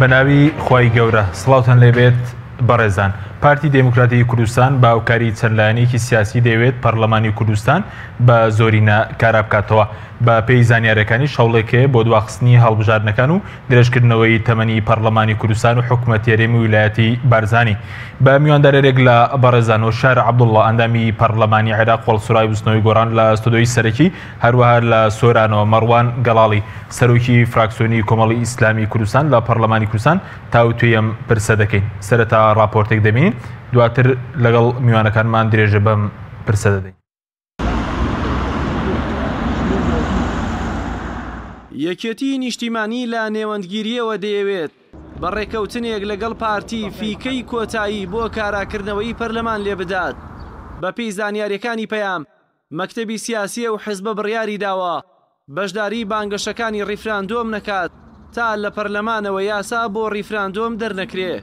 بەناوی خوای گەورە سڵاوتان لێبێت بەڕێزان. پارتی دێموکراتی کوردستان بە هاوکاری چەند لایەنێکی سیاسی دەیەوێت پەرلەمانی کوردستان بە زۆرینە کارا بکاتەوە. بە پێی زانیاریەکانیش هەوڵێک هەیە بۆ دواخستنی هەڵبژاردنەکان و درێژکردنەوەی تەمەنی پەرلەمانی کوردستان و حکومەتی هەرێمی ویلایەتی بارزانی. بە میواندارێک لە بەڕێزان هۆشیار عەبدوڵڵا ئەندامی پەرلەمانی عێراق هەڵسوڕاوی بزوتنەوەی گۆڕان لە ستۆدیۆی سەرەکی، هەروەها لە سۆرانەوە مەڕوان گەڵاڵی سەرۆکی فراکسیۆنی کۆمەڵی ئیسلامی کوردستان لە پەرلەمانی کوردستان تاوتوێی ئەم پرسە دەکەین. سەرەتا ڕاپۆرتێک دەبینین، دواتر لەگەڵ میوانەکانمان درێژە بەم پرسە دەدەین. یەکێتیی نیشتیمانی لە نێوەندگیرییەوە دەیەوێت بە ڕێککەوتنێک لەگەڵ پارتی فیکەی کۆتایی بۆ کاراکردنەوەی پەرلەمان لێبدات. بەپێی زانیارییەکانی پەیام، مەکتەبی سیاسی ئەو حزبە بڕیاریداوە بەشداری بانگەشەکانی ڕیفراندۆم نەکات تا لە پەرلەمانەوە یاسا بۆ ڕیفراندۆم دەرنەکرێ.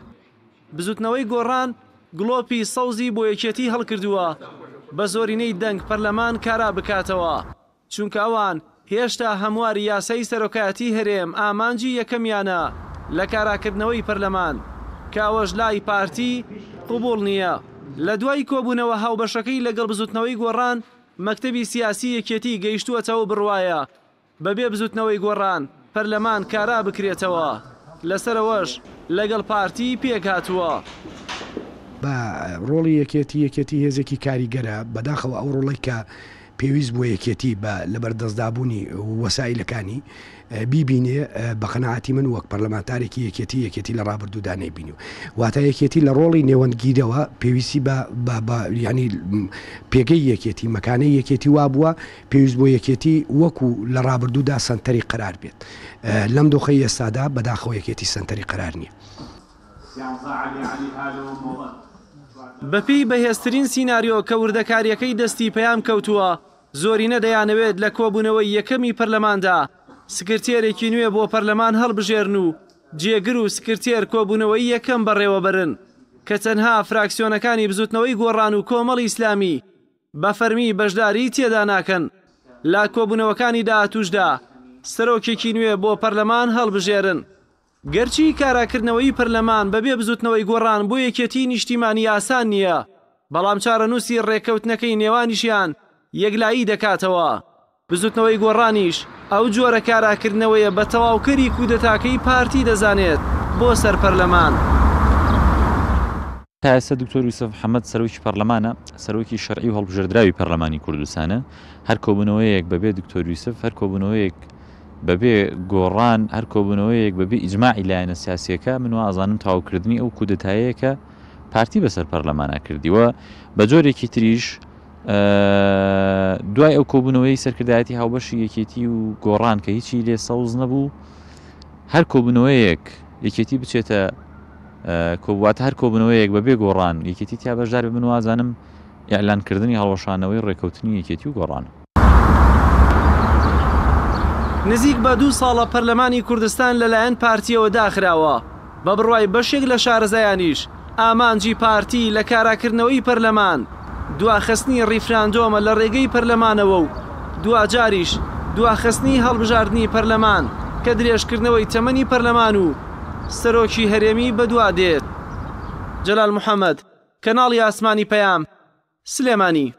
بزوتنەوەی گۆڕان گڵۆپی سەوزی بۆ یەکێتی هەڵکردووە بە زۆرینەی دەنگ پەرلەمان کارا بکاتەوە، چونکە ئەوان هێشتا هەمواری یاسای سەرۆکایەتی هەرێم ئامانجی یەکەمیانە لە کاراکردنەوەی پەرلەمان، کە ئەوەش لای پارتی قبوڵ نییە. لە دوای کۆبوونەوە هاوبەشەکەی لەگەڵ بزوتنەوەی گۆڕان، مەکتەبی سیاسی یەکێتی گەیشتووەتە ئەو بڕوایە بەبێ بزوتنەوەی گۆڕان پەرلەمان کارا بکرێتەوە، لەسەر ئەوەش لەگەڵ پارتی پێکهاتووە. بە ڕۆڵی یەکێتی، یەکێتی هێزێکی کاریگەرە، بەداخەوە ئەو ڕۆڵەی کە پێویست بووە یەکێتی بە لەبەردەستدابوونی وەسائیلەکانی بیبینێ، بە قەناعەتی من وەک پەرلەمانتارێکی یەکێتی، یەکێتی لە ڕابردوودا نەیبینیوە. واتە یەکێتی لە ڕۆڵی نێوەندگیرەوە پێویستی بە بە یانی پێگەی یەکێتی، مەکانەی یەکێتی وابووە پێویست بۆ یەکێتی وەکو لە ڕابردوودا سەنتەری قەرار بێت. لەم دۆخەی ئێستادا بەداخەوە یەکێتی سەنتەری قەرار نییە. بەپێی بەهێزترین سیناریۆ کە وردەکارییەکەی دەستی پەیام کەوتووە، زۆرینە دەیانەوێت لە کۆبوونەوەی یەکەمی پەرلەماندا سکرتێرێکی نوێ بۆ پەرلەمان هەڵبژێرن و جێگر و سکرتێر کۆبوونەوەی یەکەم بەڕێوەبەرن کە تەنها فراکسیۆنەکانی بزوتنەوەی گۆڕان و کۆمەڵی ئیسلامی بە فەرمی بەشداریی تێدا ناکەن، لە کۆبوونەوەکانی داهاتووشدا سەرۆکێکی نوێ بۆ پەرلەمان هەڵبژێرن. گەرچی کاراکردنەوەی پەرلەمان بەبێ بزوتنەوەی گۆڕان بۆ یەکێتیی نیشتیمانی ئاسان نییە، بەڵام چارەنووسی رێککەوتنەکەی نێوانیشیان یەکلایی دەکاتەوە. بزوتنەوەی گۆڕانیش ئەو جۆرە کاراکردنەوەیە بە تەواوکەری کودەتاکەی پارتی دەزانێت بۆ سەر پەرلەمان. تا ئێستا دکتۆر یوسف محەمەد سەرۆکی پەرلەمانە، سەرۆکی شەرعی و هەڵبژێردراوی پەرلەمانی کوردستانە، هەر کۆبوونەوەیەک بەبێ دکتۆر یوسف، هەر کۆبوونەوەیەک بەبێ گۆڕان، هەر کۆبوونەوەیەک بەبێ ئیجماعی لایەنە سیاسییەکە، من وا ئەزانم تەواوکردنی ئەو کودەتایەیە کە پارتی بەسەر پەرلەمانا کردی و بە جۆرێکی تریش دوای ئەو کۆبوونەوەی سەرکردایەتی هاوبەشی یەکێتی و گۆڕان کە هیچی لێ سەوز نەبوو، هەر کۆبوونەوەیەک یەکێتی بچێتە کۆبواتە هەر کۆبوونەوەیەک بەبێ گۆڕان یەکێتی تیا بەشدار بێ من وازانم ئیعلانکردنی هەڵوەشانەوەی ڕێکەوتنی یەکێتی و گۆڕانە. نزیک بە دوو ساڵە پەرلەمانی کوردستان لەلایەن پارتییەوە داخراوە، بە بڕوای بەشێک لە شارەزایانیش ئامانجی پارتی لە کاراکردنەوەی پەرلەمان دواخستنی ڕیفراندۆمە لە ڕێگەی پەرلەمانەوە و دواجاریش دواخستنی هەڵبژاردنی پەرلەمان کە درێژکردنەوەی تەمەنی پەرلەمان و سەرۆکی هەرێمی بەدوا دێت. جەلال محەمەد، کەناڵی ئاسمانی پەیام، سلێمانی.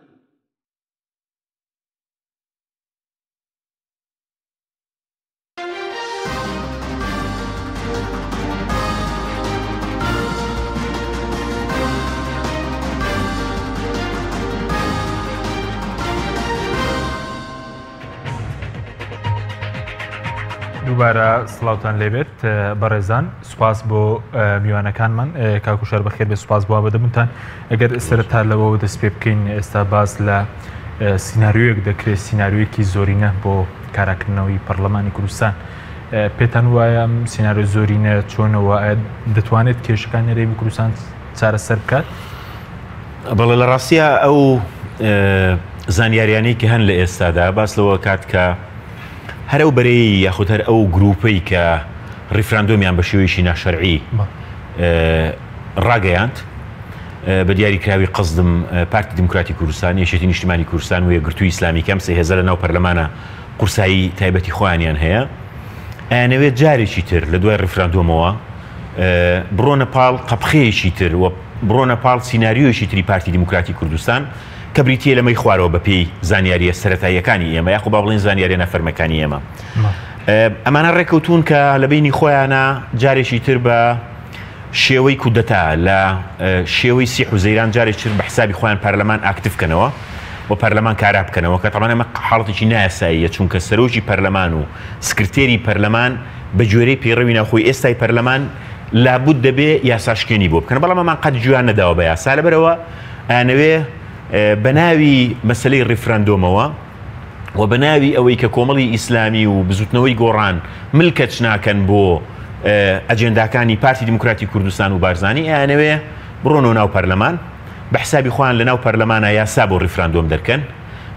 دووبارە سڵاوتان لێبێت بەڕێزان سوپاس بۆ میوانەکانمان کاکوشار بەخێر بێ سوپاس بۆ بەدەبوونتان ئەگەر سەرەتا لەوەوە دەست پێ بکەین ئێستا باس لە سیناریۆیەک دەکرێت سیناریۆیەکی زۆرینە بۆ کاراکردنەوەی پەرلەمانی کوردستان پێتان وایە ئەم سیناریۆ زۆرینە چۆنەوە دەتوانێت کێشەکانی هەرێمی کوردستان چارەسەر بکات؟ بەڵێ لە ڕاستیە ئەو زانیاریانەی کە هەن لە ئێستادا باس لەوە کات کە هەر ئەو بەرەی یاخود هەر ئەو گروپەی کە ڕیفراندۆمیان بە شێوەیەکی ناشەرعی ڕاگەیاند بە دیاری کراوی قەزدم پارتی دیموکراتی کوردستان، یەکێتی نیشتیمانی کوردستان و یەکگرتووی ئیسلامی کە ئەم سێ هێزە لە ناو پەرلەمانە قورسایی تایبەتی خۆیانیان هەیە، ئەیانەوێت جارێکی تر لە دوای ڕیفراندۆمەوە بڕۆنە پاڵ قەپخەیەکی تر و بڕۆنە پاڵ سیناریۆیەکی تری پارتی دیموکراتی کوردستان کە بریتییە لەمەی خوارەوە بەپێی زانیارییە سەرەتاییەکانی ئێمە یاخۆ با بڵێین زانیارییە نافەرمەکانی ئێمە ئەمانە ڕێکەوتون کە لە بینی خۆیانە جارێکی تر بە شێوەی کودەتا لە شێوەی سی حوزەیران جارێکی تر بە حسابی خۆیان پەرلەمان ئاکتیڤ کەنەوە و پەرلەمان کارا بکەنەوە کە تەبعەن ئەمە حاڵەتێکی نایاساییە چونکە سەرۆکی پەرلەمان و سکرتێری پەرلەمان بە گوێرەی پەیڕەوی ناوخۆی ئێستای پەرلەمان لابد دەبێ یاساشکێنی بۆ بکەن بەڵام ئەمان قەت گوێیان نەداوە بە یاسا لەبەرەوە ئەیانەوێ بە ناوی مەسەلەی ڕیفراندۆمەوە و بە ناوی ئەوەی کە کۆمەڵی ئیسلامی و بزوتنەوەی گۆڕان ملکەچ ناکەن بۆ ئەجێنداکانی پارتی دیموکراتی کوردستان و بارزانی ئەیانەوێ بڕۆنەوە ناو پەرلەمان بە حسابی خۆیان لە ناو پەرلەمانە یاسا بۆ ڕیفراندۆم دەرکەن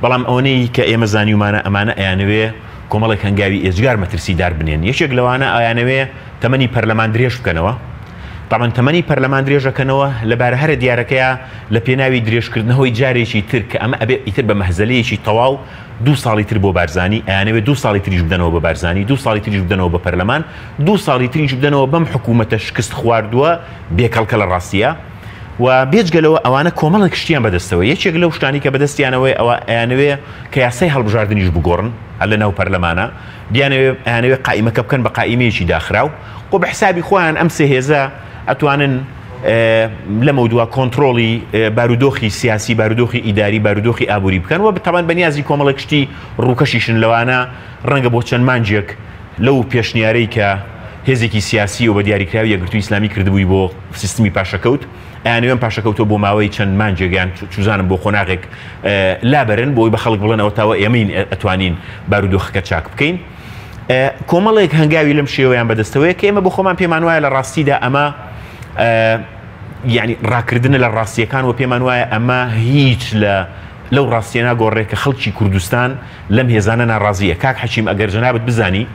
بەڵام ئەوەنەی کە ئێمە زانیومانە ئەمانە ئەیانەوێ کۆمەڵێک هەنگاوی ئێجگار مەترسیدار بنێن یەکێک لەوانە ئەیانەوێ تەمەنی پەرلەمان درێژ بکەنەوە تەبعەن تەمەنی پەرلەمان درێژەکەنەوە لە بارە هەرە دیارەکەیا لە پێناوی درێژکردنەوەی جارێکی تر کە ئەمە ئەبێ ئیتر بە مەهزەلەیەکی تەواو دوو ساڵی تر بۆ بارزانی ئەیانەوێ دوو ساڵی تریش بدەنەوە بە بارزانی دوو ساڵی تریش بدەنەوە بە پەرلەمان دوو ساڵی تریش بدەنەوە بەم حکوومەتە شکست خواردووە بێکەڵکە لە ڕاستیە و بێجگە لەوە ئەوانە کۆمەڵێک شتیان بەدەستەوە یەکێک لەو شتانی کە بەدەستیانەوەی ئەوە ئەیانەوێ کە یاسای هەڵبژاردنیش بگۆڕن لە ناو پەرلەمانە بیانەوێ ئەیانەوێ قائیمەکە بکەن بە قائیمەیەکی داخراو خۆ بە حسابی خۆیان ئەم سێ هێزە ئەتوانن لەمەودوا کۆنتڕۆڵی بارودۆخی سیاسی، بارودۆخی ئیداری، بارودۆخی ئابووری بکەن و تەبعەن بەنیازی کۆمەڵێک شتی ڕووکەشیشن لەوانە ڕەنگە بۆ چەند مانگێک لەو پێشنیارەی کە هێزێکی سیاسی و بە دیاریکراوی یەکگرتووی ئیسلامی کردبووی بۆ سیستمی پاشەکەوت ئەیانەوێ ئەم پاشەکەوتە بۆ ماوەی چەند مانگێک یان چوزانم بۆ قۆناغێک لابەرن بۆی بە خەڵک بڵێن ئەوەتاوە ئێمەین ئەتوانین بارودۆخەکە چاک بکەین. کۆمەڵێک هەنگاوی لەم شێوەیان بەدەستەوەیە کە ئێمە بۆ خۆمان پێمان وایە لە ڕاستیدا ئەمە یعنی ڕاکردنە لە ڕاستیەکان و پێمان وایە ئەمە هیچ لە لەو ڕاستیە ناگۆڕێ کە خەڵکی کوردستان لەم هێزانە ناڕازیە کاک حەکیم ئەگەر جەنابت بزانی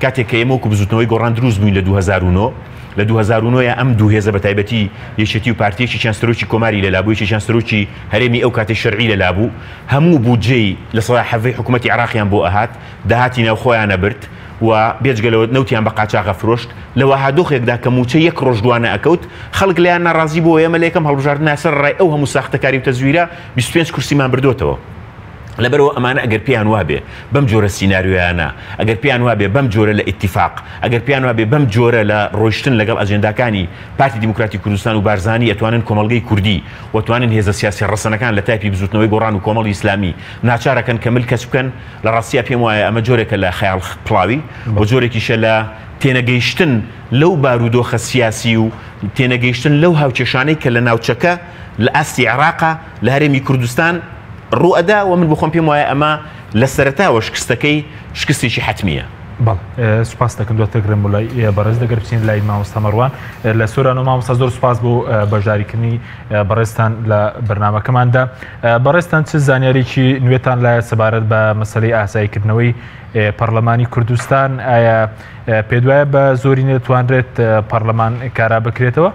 کاتێک کە ئێمە وەکو بزوتنەوەی گۆڕان دروست بووین لە 2009 لە 2009 ئەم دوو هێزە بە تایبەتی یەکێتی و پارتی یەکێکیان سەرۆکی کۆماری لەلا بوو یەکێکیان سەرۆکی هەرێمی ئەو کاتەی شەرعی لەلا بوو هەموو بودجەی 17% حکوومەتی عێراقیان بۆ ئەهات داهاتی ناوخۆیان ئەبرد و بێجگە لەوە نەوتیان بە قاچاغ ئەفرۆشت، لە وەها دۆخێکدا کە مووچە یەک ڕۆژ دوا نەئەکەوت، خەڵک لێیان ناڕازی بوو و ئێمە لە یەکەم هەڵبژاردنا سەرەڕای ئەو هەموو ساختەکاری و تەزویرە 25 کورسیمان بردۆتەوە. لەبەرئەوە ئەمانە ئەگەر پێیان وابێ بەم جۆرە سیناریۆیانە، ئەگەر پێیان وابێ بەم جۆرە لە ئیتیفاق، ئەگەر پێیان وابێ بەم جۆرە لە ڕۆیشتن لەگەڵ ئەجێنداکانی پارتی دیموکراتی کوردستان و بارزانی ئەتوانن کۆمەڵگەی کوردی و ئەتوانن هێزە سیاسیە ڕەسەنەکان لە تایپی بزوتنەوەی گۆڕان و کۆمەڵی ئیسلامی ناچارەکەن کە مل کەچ بکەن، لە ڕاستیا پێم وایە ئەمە جۆرێکە لە خەیاڵ پڵاوی و جۆرێکیشە لە تێنەگەیشتن لەو بارودۆخە سیاسی و تێنەگەیشتن لەو هاوکێشانەی کە لە ناوچەکە لە ئاستی عێراقا لە هەرێمی کوردستان ڕووئەدا و من بۆخۆم پێم وایە ئەمە لە سەرەتاوە شکستەکەی شکستێکی حەتمییە. بەڵێ سوپاس دەکەم دواتر گرم بۆ لای بەڕێز دەگەر بچین لای مامۆستا مەڕوان لە سۆران و مامۆستا زۆر سوپاس بۆ بەشداریکردنی بەڕێزتان لە بەرنامەکەماندا بەڕێزتان چ زانیاریی نوێتان لایە سەبارەت بە مەسەلەی ئاساییکردنەوەی پەرلەمانی کوردستان ئایا پێدوایە بە زۆری نەتوانرێت پەرلەمان کارا بکرێتەوە؟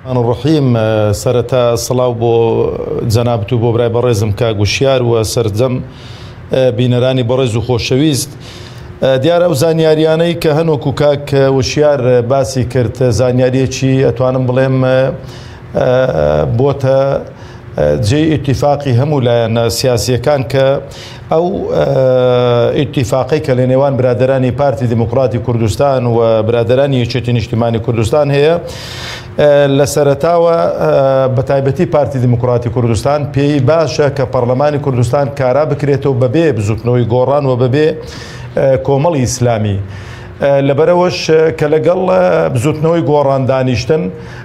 الرحیم سەرەتا سڵاو بۆ جەنابت و بۆ برای بەڕێزم کاک وشیار و سەرجەم بینەرانی بەڕێز و خۆشەویست دیارە ئەو زانیاریانەی کە هەن وەکو کاک وشیار باسی کرد زانیاریەکی ئەتوانم بڵێم بۆتە جێی ئیتیفاقی هەموو لایەنە سیاسیەکان کە ئەو ئیتیفاقەی کە لە نێوان برادەرانی پارتی دیموکراتی کوردستان و برادەرانی یەکێتی نیشتیمانی کوردستان هەیە لە سەرەتاوە بە تایبەتی پارتی دیموکراتی کوردستان پێی باشە کە پەرلەمانی کوردستان کارا بکرێتەوە بەبێ بزوتنەوەی گۆڕان و بەبێ کۆمەڵی ئیسلامی. لەبەرەوەش کە لەگەڵ بزوتنەوەی گۆڕان دانیشتن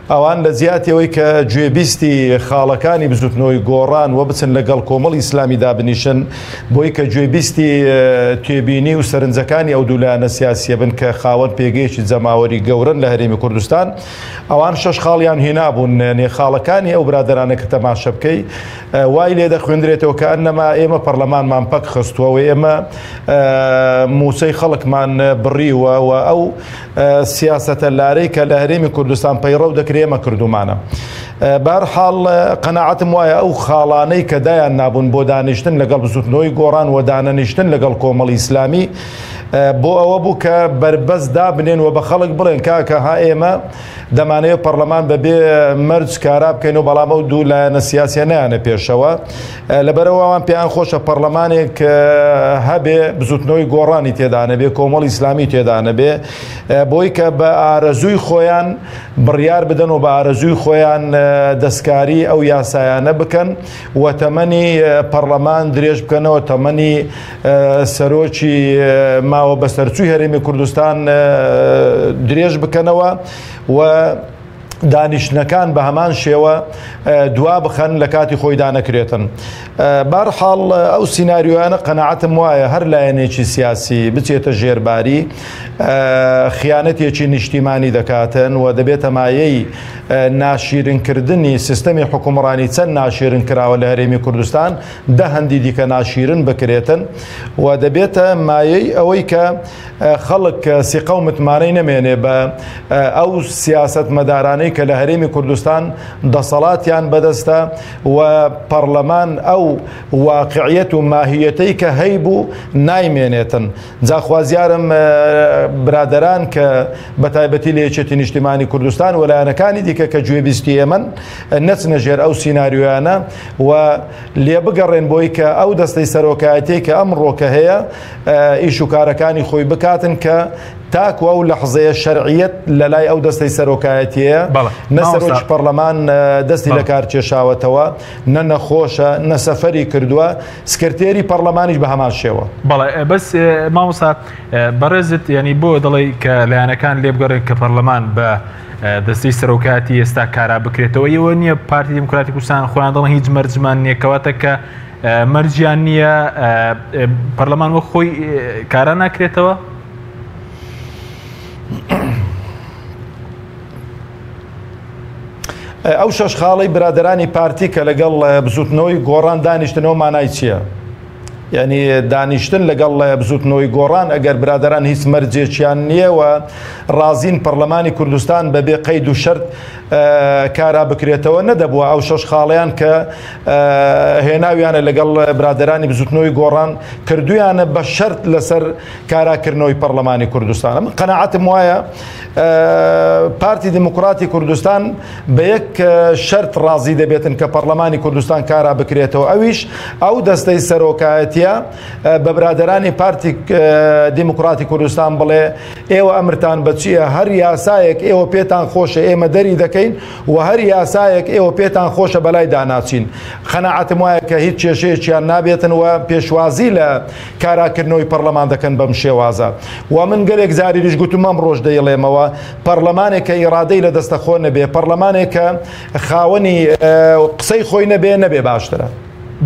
ئەوان لە جیاتی ئەوەی کە گوێبیستی خاڵەکانی بزوتنەوەی گۆڕان و بچن لەگەڵ کۆمەڵی ئیسلامی دابنیشن بۆی کە گوێبیستی تێبینی و سەرنجەکانی ئەو دوو لایەنە سیاسیە بن کە خاوەن پێگەیەکی جەماوەری گەورەن لە هەرێمی کوردستان ئەوان شەش خاڵیان هێنابوون نێ خاڵەکانی ئەو برادەرانە کە تەماشە بکەی وای لێ دەخوێندرێتەوە کە ئەنەما ئێمە پەرلەمانمان پەک خستووە و ئێمە موچەی خەڵکمان بڕیوە. کردووە و ئەو سیاسەتە لارەی کە لە هەرێمی کوردستان پەیڕەو دەکرێ ئێمە کردومانە. بەهەرحاڵ قەناعەتم وایە ئەو خاڵانەی کە دایان نابوون بۆ دانیشتن لەگەڵ بزوتنەوەی گۆڕان و دانەنیشتن لەگەڵ کۆمەڵی ئیسلامی بۆ ئەوە بوو کە بەربەست دابنێن و بە خەڵک بڵێن کاکە ها ئێمە دەمانەوێت پەرلەمان بەبێ مەرج کارا بکەین و بەڵام ئەو دوو لایەنە سیاسیە نایانە پێشەوە لەبەرەوە ئەوان پێیان خۆشە پەرلەمانێک هەبێ بزوتنەوەی گۆڕانی تێدانەبێ کۆمەڵی ئیسلامی تێدانەبێ بۆی کە بە ئارەزووی خۆیان بڕیار بدەن و بە ئارەزووی خۆیان دەستکاری ئەو یاسایانە بکەن و تەمەنی پەرلەمان درێژ بکەنەوە تەمەنی سەرۆکی ماوە بەسەرچووی هەرێمی کوردستان درێژ بکەنەوە و دانیشتنەکان بە هەمان شێوە دوا بخەن لە کاتی خۆیدا نەکرێتن. بارحاڵ ئەو سیناریۆیانە قەناعەتم وایە هەر لایەنێکی سیاسی بچێتە ژێرباری خیانەتێکی نیشتیمانی دەکاتن و دەبێتە مایەی ناشیرنکردنی سیستەمی حکومڕانی چەند ناشیرن کراوە لە هەرێمی کوردستان دە هەندی دیکە ناشیرن بکرێتن و دەبێتە مایەی ئەوەی کە خەڵک سیقە و متمانەی نەمێنێ بە ئەو سیاسەتمەدارانەی کە لە هەرێمی کوردستان دەسەڵاتیان بەدەستە و پەڕلەمان ئەو واقعیەت و ماهیەتەی کە هەیبوو نایمێنێتن. جا خوازیارم برادەران کە بە تایبەتی لە یەکێتی نیشتیمانی کوردستان و لایەنەکانی دیکە کە گوێبیستی ئێمەن نەچنە ژێر ئەو سیناریۆیانە و لێبگەڕێن بۆی کە ئەو دەستەی سەرۆکایەتیەی کە ئەمڕۆکە هەیە ئیش و کارەکانی خۆی بکاتن کە تاکو ئەو لەحزەیە شەرعیەت لە لای ئەو دەستەی سەرۆکایەتیەیە نە سەرۆکی پەرلەمان دەستی لە کار کێشاوەتەوە نە نەخۆشە نە سەفەری کردووە سکرتێری پەرلەمانیش بە هەمان شێوە. بەڵێ بەس مامۆستا بەڕێزت یعنی بۆ دەڵێی کە لایەنەکان لێبگەڕێن کە پەرلەمان بە دەستەی سەرۆکایەتی ئێستا کارا بکرێتەوە ئەوە نییە پارتی دیموکراتی کوردستان خۆیان دەڵێن هیچ مەرجمان نییە کەواتە کە مەرجیان نییە پەرلەمان وەک خۆی کارا ناکرێتەوە؟ ئەو شەش خاڵەی برادەرانی پارتی کە لەگەڵ بزوتنەوەی گۆڕان دانیشتنەوە مانای چییە؟ یعنی دانیشتن لەگەڵ بزوتنەوەی گۆڕان ئەگەر برادران هیچ مەرجێکیان نییە و ڕازین پەرلەمانی کوردستان بەبێ قەید و شەرت کارا بکرێتەوە نەدەبووە ئەو شەش خاڵیان کە هێناویانە لەگەڵ برادرانی بزوتنەوەی گۆڕان کردویانە بە شەرت لەسەر کاراکردنەوەی پەرلەمانی کوردستان من قەناعەتم وایە پارتی دیموکراتی کوردستان بە یەک شەرت ڕازی دەبێتن کە پەرلەمانی کوردستان کارا بکرێتەوە ئەویش ئەو دەستەی سەرۆکایەتیە بە برادرانی پارتی دیموکراتی کوردستان بڵێ ئێوە ئەمرتان بەچیە هەر یاسایەک ئێوە پێتان خۆشە ئێمە دەری دەکەین و هەر یاسایەک ئێوە پێتان خۆشە بەلای داناچین قەناعەتم وایە کە هیچ کێشەیەکیان نابێتن و پێشوازی لە کاراکردنەوەی پەرلەمان دەکەن بەم شێوازە و من گەلێک جاریش گوتم ئەم ڕۆژ دەیڵێمەوە پەرلەمانێک کە ئیرادەی لە دەستە خۆ نەبێ پەرلەمانێک کە خاوەنی قسەی خۆی نەبێ نەبێ باشترە.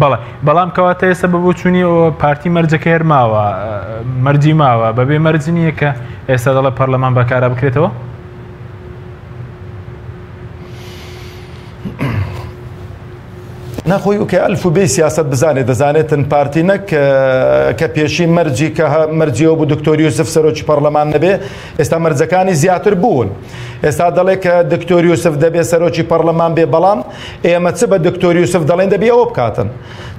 بەڵێ بەڵام کەواتە ئێستا بە بۆچوونی ئەوە پارتی مەرجەکە هەر ماوە مەرجی ماوە بەبێ مەرج نییە کە ئێستا دەڵێ پەرلەمان بەکارا بکرێتەوە؟ نەخۆی وکە ئەلف و بێی سیاست بزانێت دەزانێتن پارتی نەک کە پێشی مەرجی کە مەرجیەوە بوو دکتۆر یوسف سەرۆکی پەرلەمان نەبێ ئێستا مەرجەکانی زیاتر بوون ئێستا دەڵێ کە دکتۆر یوسف دەبێ سەرۆکی پەرلەمان بێ بەڵام ئێمە چ بە دکتۆر یوسف دەڵێن دەبی ئەوە بکاتن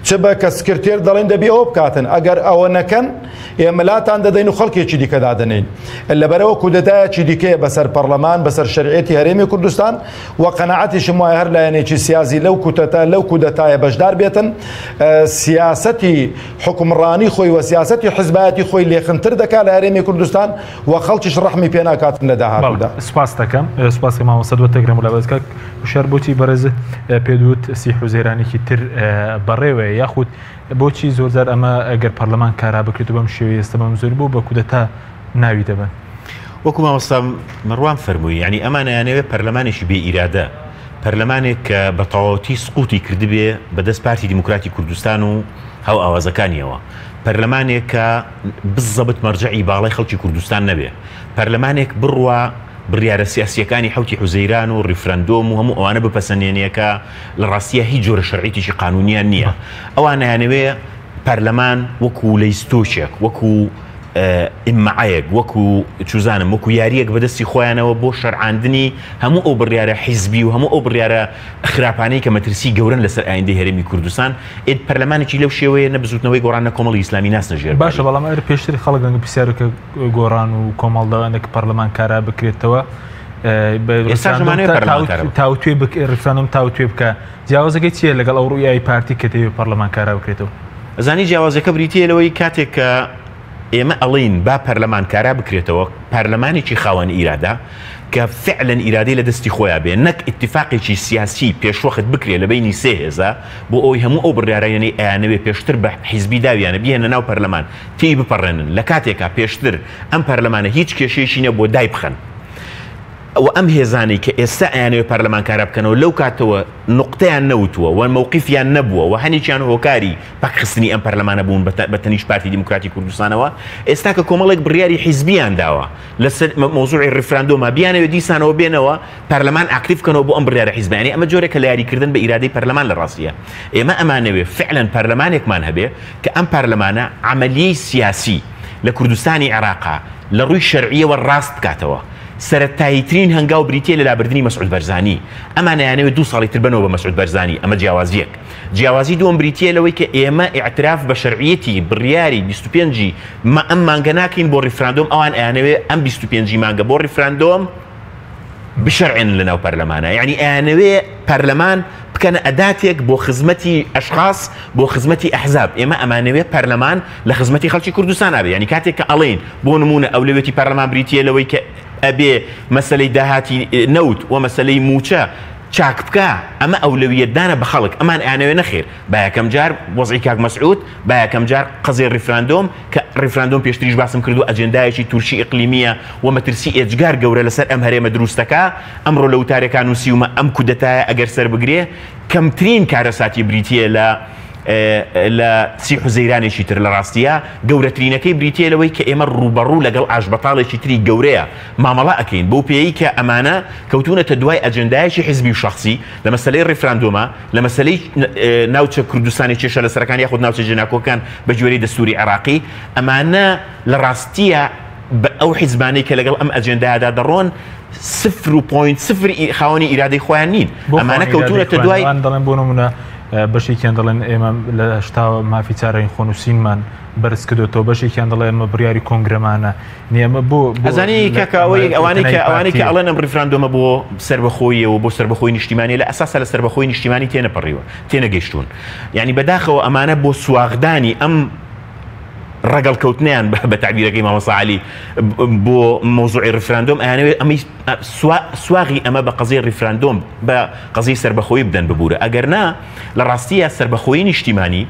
چ بە کە سکرتێر دەڵێن دەبی ئەوە بکاتن ئەگەر ئەوە نەکەن ئێمە لاتان دەدەین و خەڵکێکی دیکە دادەنێین لەبەرەوە کودەتایەکی دیکەیە بەسەر پەرلەمان بەسەر شەرعیەتی هەرێمی کوردستان و قەناعەتیشم وایە هەر لایەنێکی سیاسی لەو کوتەتە لەو کودەتایە بەشدار بێتن سیاسەتی حکومڕانی خۆی و سیاسەتی حزبایەتی خۆی لێخنتر دەکات لە هەرێمی کوردستان و خەڵکیش ڕەحمی پێ ناکاتن لە داهاتوودا. سپاس دەکەم سپاس مامۆستا دووە تەگرم لە بەرز کاک وشار بۆچی بەڕێز پێدوت سی حوزەیرانێکی تر بەڕێوەیە یاخود بۆچی زۆرجار ئەمە ئەگەر پەرلەمان کارا بکرێت و بەم شێوەیە ئێستا بەم زۆری بۆ بە کودەتا ناوی دەبەن؟ وەکو مامۆستا مەڕوان فەرمووی یعنی ئەمان ئەیانەوێ پەرلەمانێکی بێ ئیرادە پەرلەمانێک کە بە تەواوەتی سقوتی کردبێ بەدەست پارتی دیموکراتی کوردستان و هاوئاوازەکانیەوە پەرلەمانێک کە بزەبت مەرجەعی باڵای خەڵکی کوردستان نەبێ پەرلەمانێک بڕوا بڕیارە سیاسییەکانی حەوتی حوزەیران و ڕیفرەندۆم و هەموو ئەوانە بپەسەنێنێ کە لە ڕاستییا هیچ جۆرە شەرعیتێکی قانوونیان نییە. ئەوان ئەیانەوێ پەرلەمان وەکوو لەیستۆکێک، وەکوو ئیمعەیەک، وەکو چوزانم وەکو یاریەک بەدەستی خۆیانەوە بۆ شەرعاندنی هەموو ئەو بڕیارە حیزبی و هەموو ئەو بڕیارە خراپانەی کە مەترسی گەورەن لەسەر ئایندەی هەرێمی کوردستان، ئێ پەرلەمانێکی لەو شێوەیە نە بزوتنەوەی گۆڕان نە کۆمەڵی ئیسلامی ناسنە ژێر باشە باری. بەڵام ئەر پێشتر خەڵک دەنگ پرسیارەکە گۆڕان و کۆمەڵ دەوانە کە پەرلەمان کارا بکرێتەوە بە ئێستاش ڕیفراندۆم دەمانەوێت تا پەرلەمان کارا بکرێت. تاوتوێ بک ڕیفراندۆم تاوتوێ بکە جیاوازەکەی چییە لەگەڵ ئەو ڕوئیای پارتی کە دەیەوێت پەرلەمان کارا بکرێتەوە؟ ئەزانی جیاوازەکە بریتییە لەوەی کاتێک کە ئێمە ئەڵێین با پەرلەمان کارا بکرێتەوە، پەرلەمانێکی خاوەن ئیرادە کە فعلەن ئیرادەی لە دەستی خۆیا بێ، نەک ئیتیفاقێکی سیاسی پێشوەخت بکرێ لە بەینی سێ هێزا بۆ ئەوەی هەموو ئەو بڕیارانەی ئەیانەوێ پێشتر بە حیزبی داویانە بیهێننە ناو پەرلەمان تێی بپەڕێنن لە کاتێکا پێشتر ئەم پەرلەمانە هیچ کێشەیەکی نەبووە دایبخەن. و ئەم هێزانەی کە ئێستا ئەیانەوێ پەرلەمان کارا بکەنەوە لەو کاتەوە نوقتەیان نەوتووە و مەوقیفیان نەبووە و هەنێکیان هۆکاری پەکخستنی ئەم پەرلەمانە بوون بە تەنیشت پارتی دیموکراتی کوردستانەوە ئێستا کە کۆمەڵێک بڕیاری حیزبیان داوە لەسەر مەوزوعی ڕیفراندۆما بیانەوێ دیسانەوە بێنەوە پەرلەمان ئاکتیڤ بکەنەوە بۆ ئەم بڕیارە حیزبیانەی ئەمە جۆرێکە لە یاریکردن بە ئیرادەی پەرلەمان لە ڕاستیە ئێمە ئەمانەوێ فعلەن پەرلەمانێکمان هەبێ کە ئەم پەرلەمانە عەمەلیەی سیاسی لە کوردستانی عێراقا لە ڕووی شەرعیەوە ڕاست بکاتەوە. سەرەتاییترین هەنگاو بریتییە لە لابردنی مەسعود بەرزانی. ئەمان ئەیانەوێت دوو ساڵی تر بەنەوە بە مەسعود بەرزانی، ئەمە جیاوازییەک. جیاوازی دووەم بریتییە لەوەی کە ئێمە ئیعتراف بە شەرعییەتی بڕیاری 25 ی ئەم مانگە ناکەین بۆ ڕیفراندۆم، ئەوان ئەیانەوێت ئەم 25 ی مانگە بۆ ڕیفراندۆم بشەرعێنن لەناو پەرلەمانا. یەعنی ئەیانەوێ پەرلەمان بکەنە ئەداتێک بۆ خزمەتی ئەشخاس، بۆ خزمەتی ئەحزاب. ئێمە ئەمانەوێ پەرلەمان لە خزمەتی خەڵکی کوردستانا بێ. یەعنی کاتێک کە ئەڵێین بۆ نموونە ئەولەویەتی پەرلەمان بریتییە لەوەی کە ئەبێ مەسەلەی داهاتی نەوت و مەسەلەی مووچە چاک بکا، ئەمە ئەولەویەتدانە بە خەڵک. ئەمان ئەیانەوێ نەخێر با یەکەم جار وەزعی کاک مەسعود، با یەکەم جار قەزیەی ڕیفراندۆم کە ڕیفراندۆم پێشتریش باسم کردووە ئەجێندایەکی تورکی ئیقلیمییە و مەترسی ئێجگار گەورە لەسەر ئەم هەرێمە دروست دەکا. ئەمڕۆ لە وتارێکا نووسیومە ئەم کودەتایە ئەگەر سەربگرێ کەمترین کارەساتی بریتییە لە لە سی حوزەیرانێکی تر، لە ڕاستیا گەورەترینەکەی بریتییە لەوەی کە ئێمە ڕووبەڕوو لەگەڵ ئاشبەتاڵێکی تری گەورەیە مامەڵە ئەکەین، بەو پێیەی کە ئەمانە کەوتوونەتە دوای ئەجێندایەکی حیزبی و شەخسی لە مەسەلەی ڕیفراندۆما، لە مەسەلەی ناوچە کوردستانی کێشە لەسەرەکان یاخود ناوچە جێناکۆکەکان بە گوێرەی دەستووری عێراقی، ئەمانە لە ڕاستیا بە ئەو حیزبانەی کە لەگەڵ ئەم ئەجێندایەدا دەڕۆن سفر و point سفر خاوەنی ئیرادەی خۆیان نین. بۆ ئەمانە خاوەنی ئیرادەی کەوتوونەتە خۆیان؟ دوای ئەوان دەڵێن بۆ نموونە بەشێکیان دەڵێن ئێمە لە هەشتاوە مافی چارەی خۆنووسینمان بەرز کردۆتەوە، بەشێکیان دەڵێ ئەمە بڕیاری کۆنگرەمانە نییە. ئەمە بۆ بۆ ئەزانی لە کاکە ئەوەی ئەمە ئەوانەی کە تەنای ئەوانەی کە پارتییە. ئەڵێن ئەم ڕیفراندۆمە بۆ سەربەخۆییە و بۆ سەربەخۆی نیشتیمانیە لە ئەساسا لە سەربەخۆی نیشتیمانی تێنەپەڕیوە تێنەگەیشتوون یانی بەداخەوە ئەمانە بۆ سواغدانی ئەم ڕەگەڵکەوتنیان بە تەعبیرەکەی مامۆستا عەلی بۆ مەوزوعی ڕیفراندۆم ئەیانەوێت ئەمەی سواغی ئەمە بە قەزیەی ڕیفراندۆم بە قەزیەی سەربەخۆیی بدەن ببوورە ئەگەر نا لە ڕاستیە سەربەخۆیی نیشتیمانی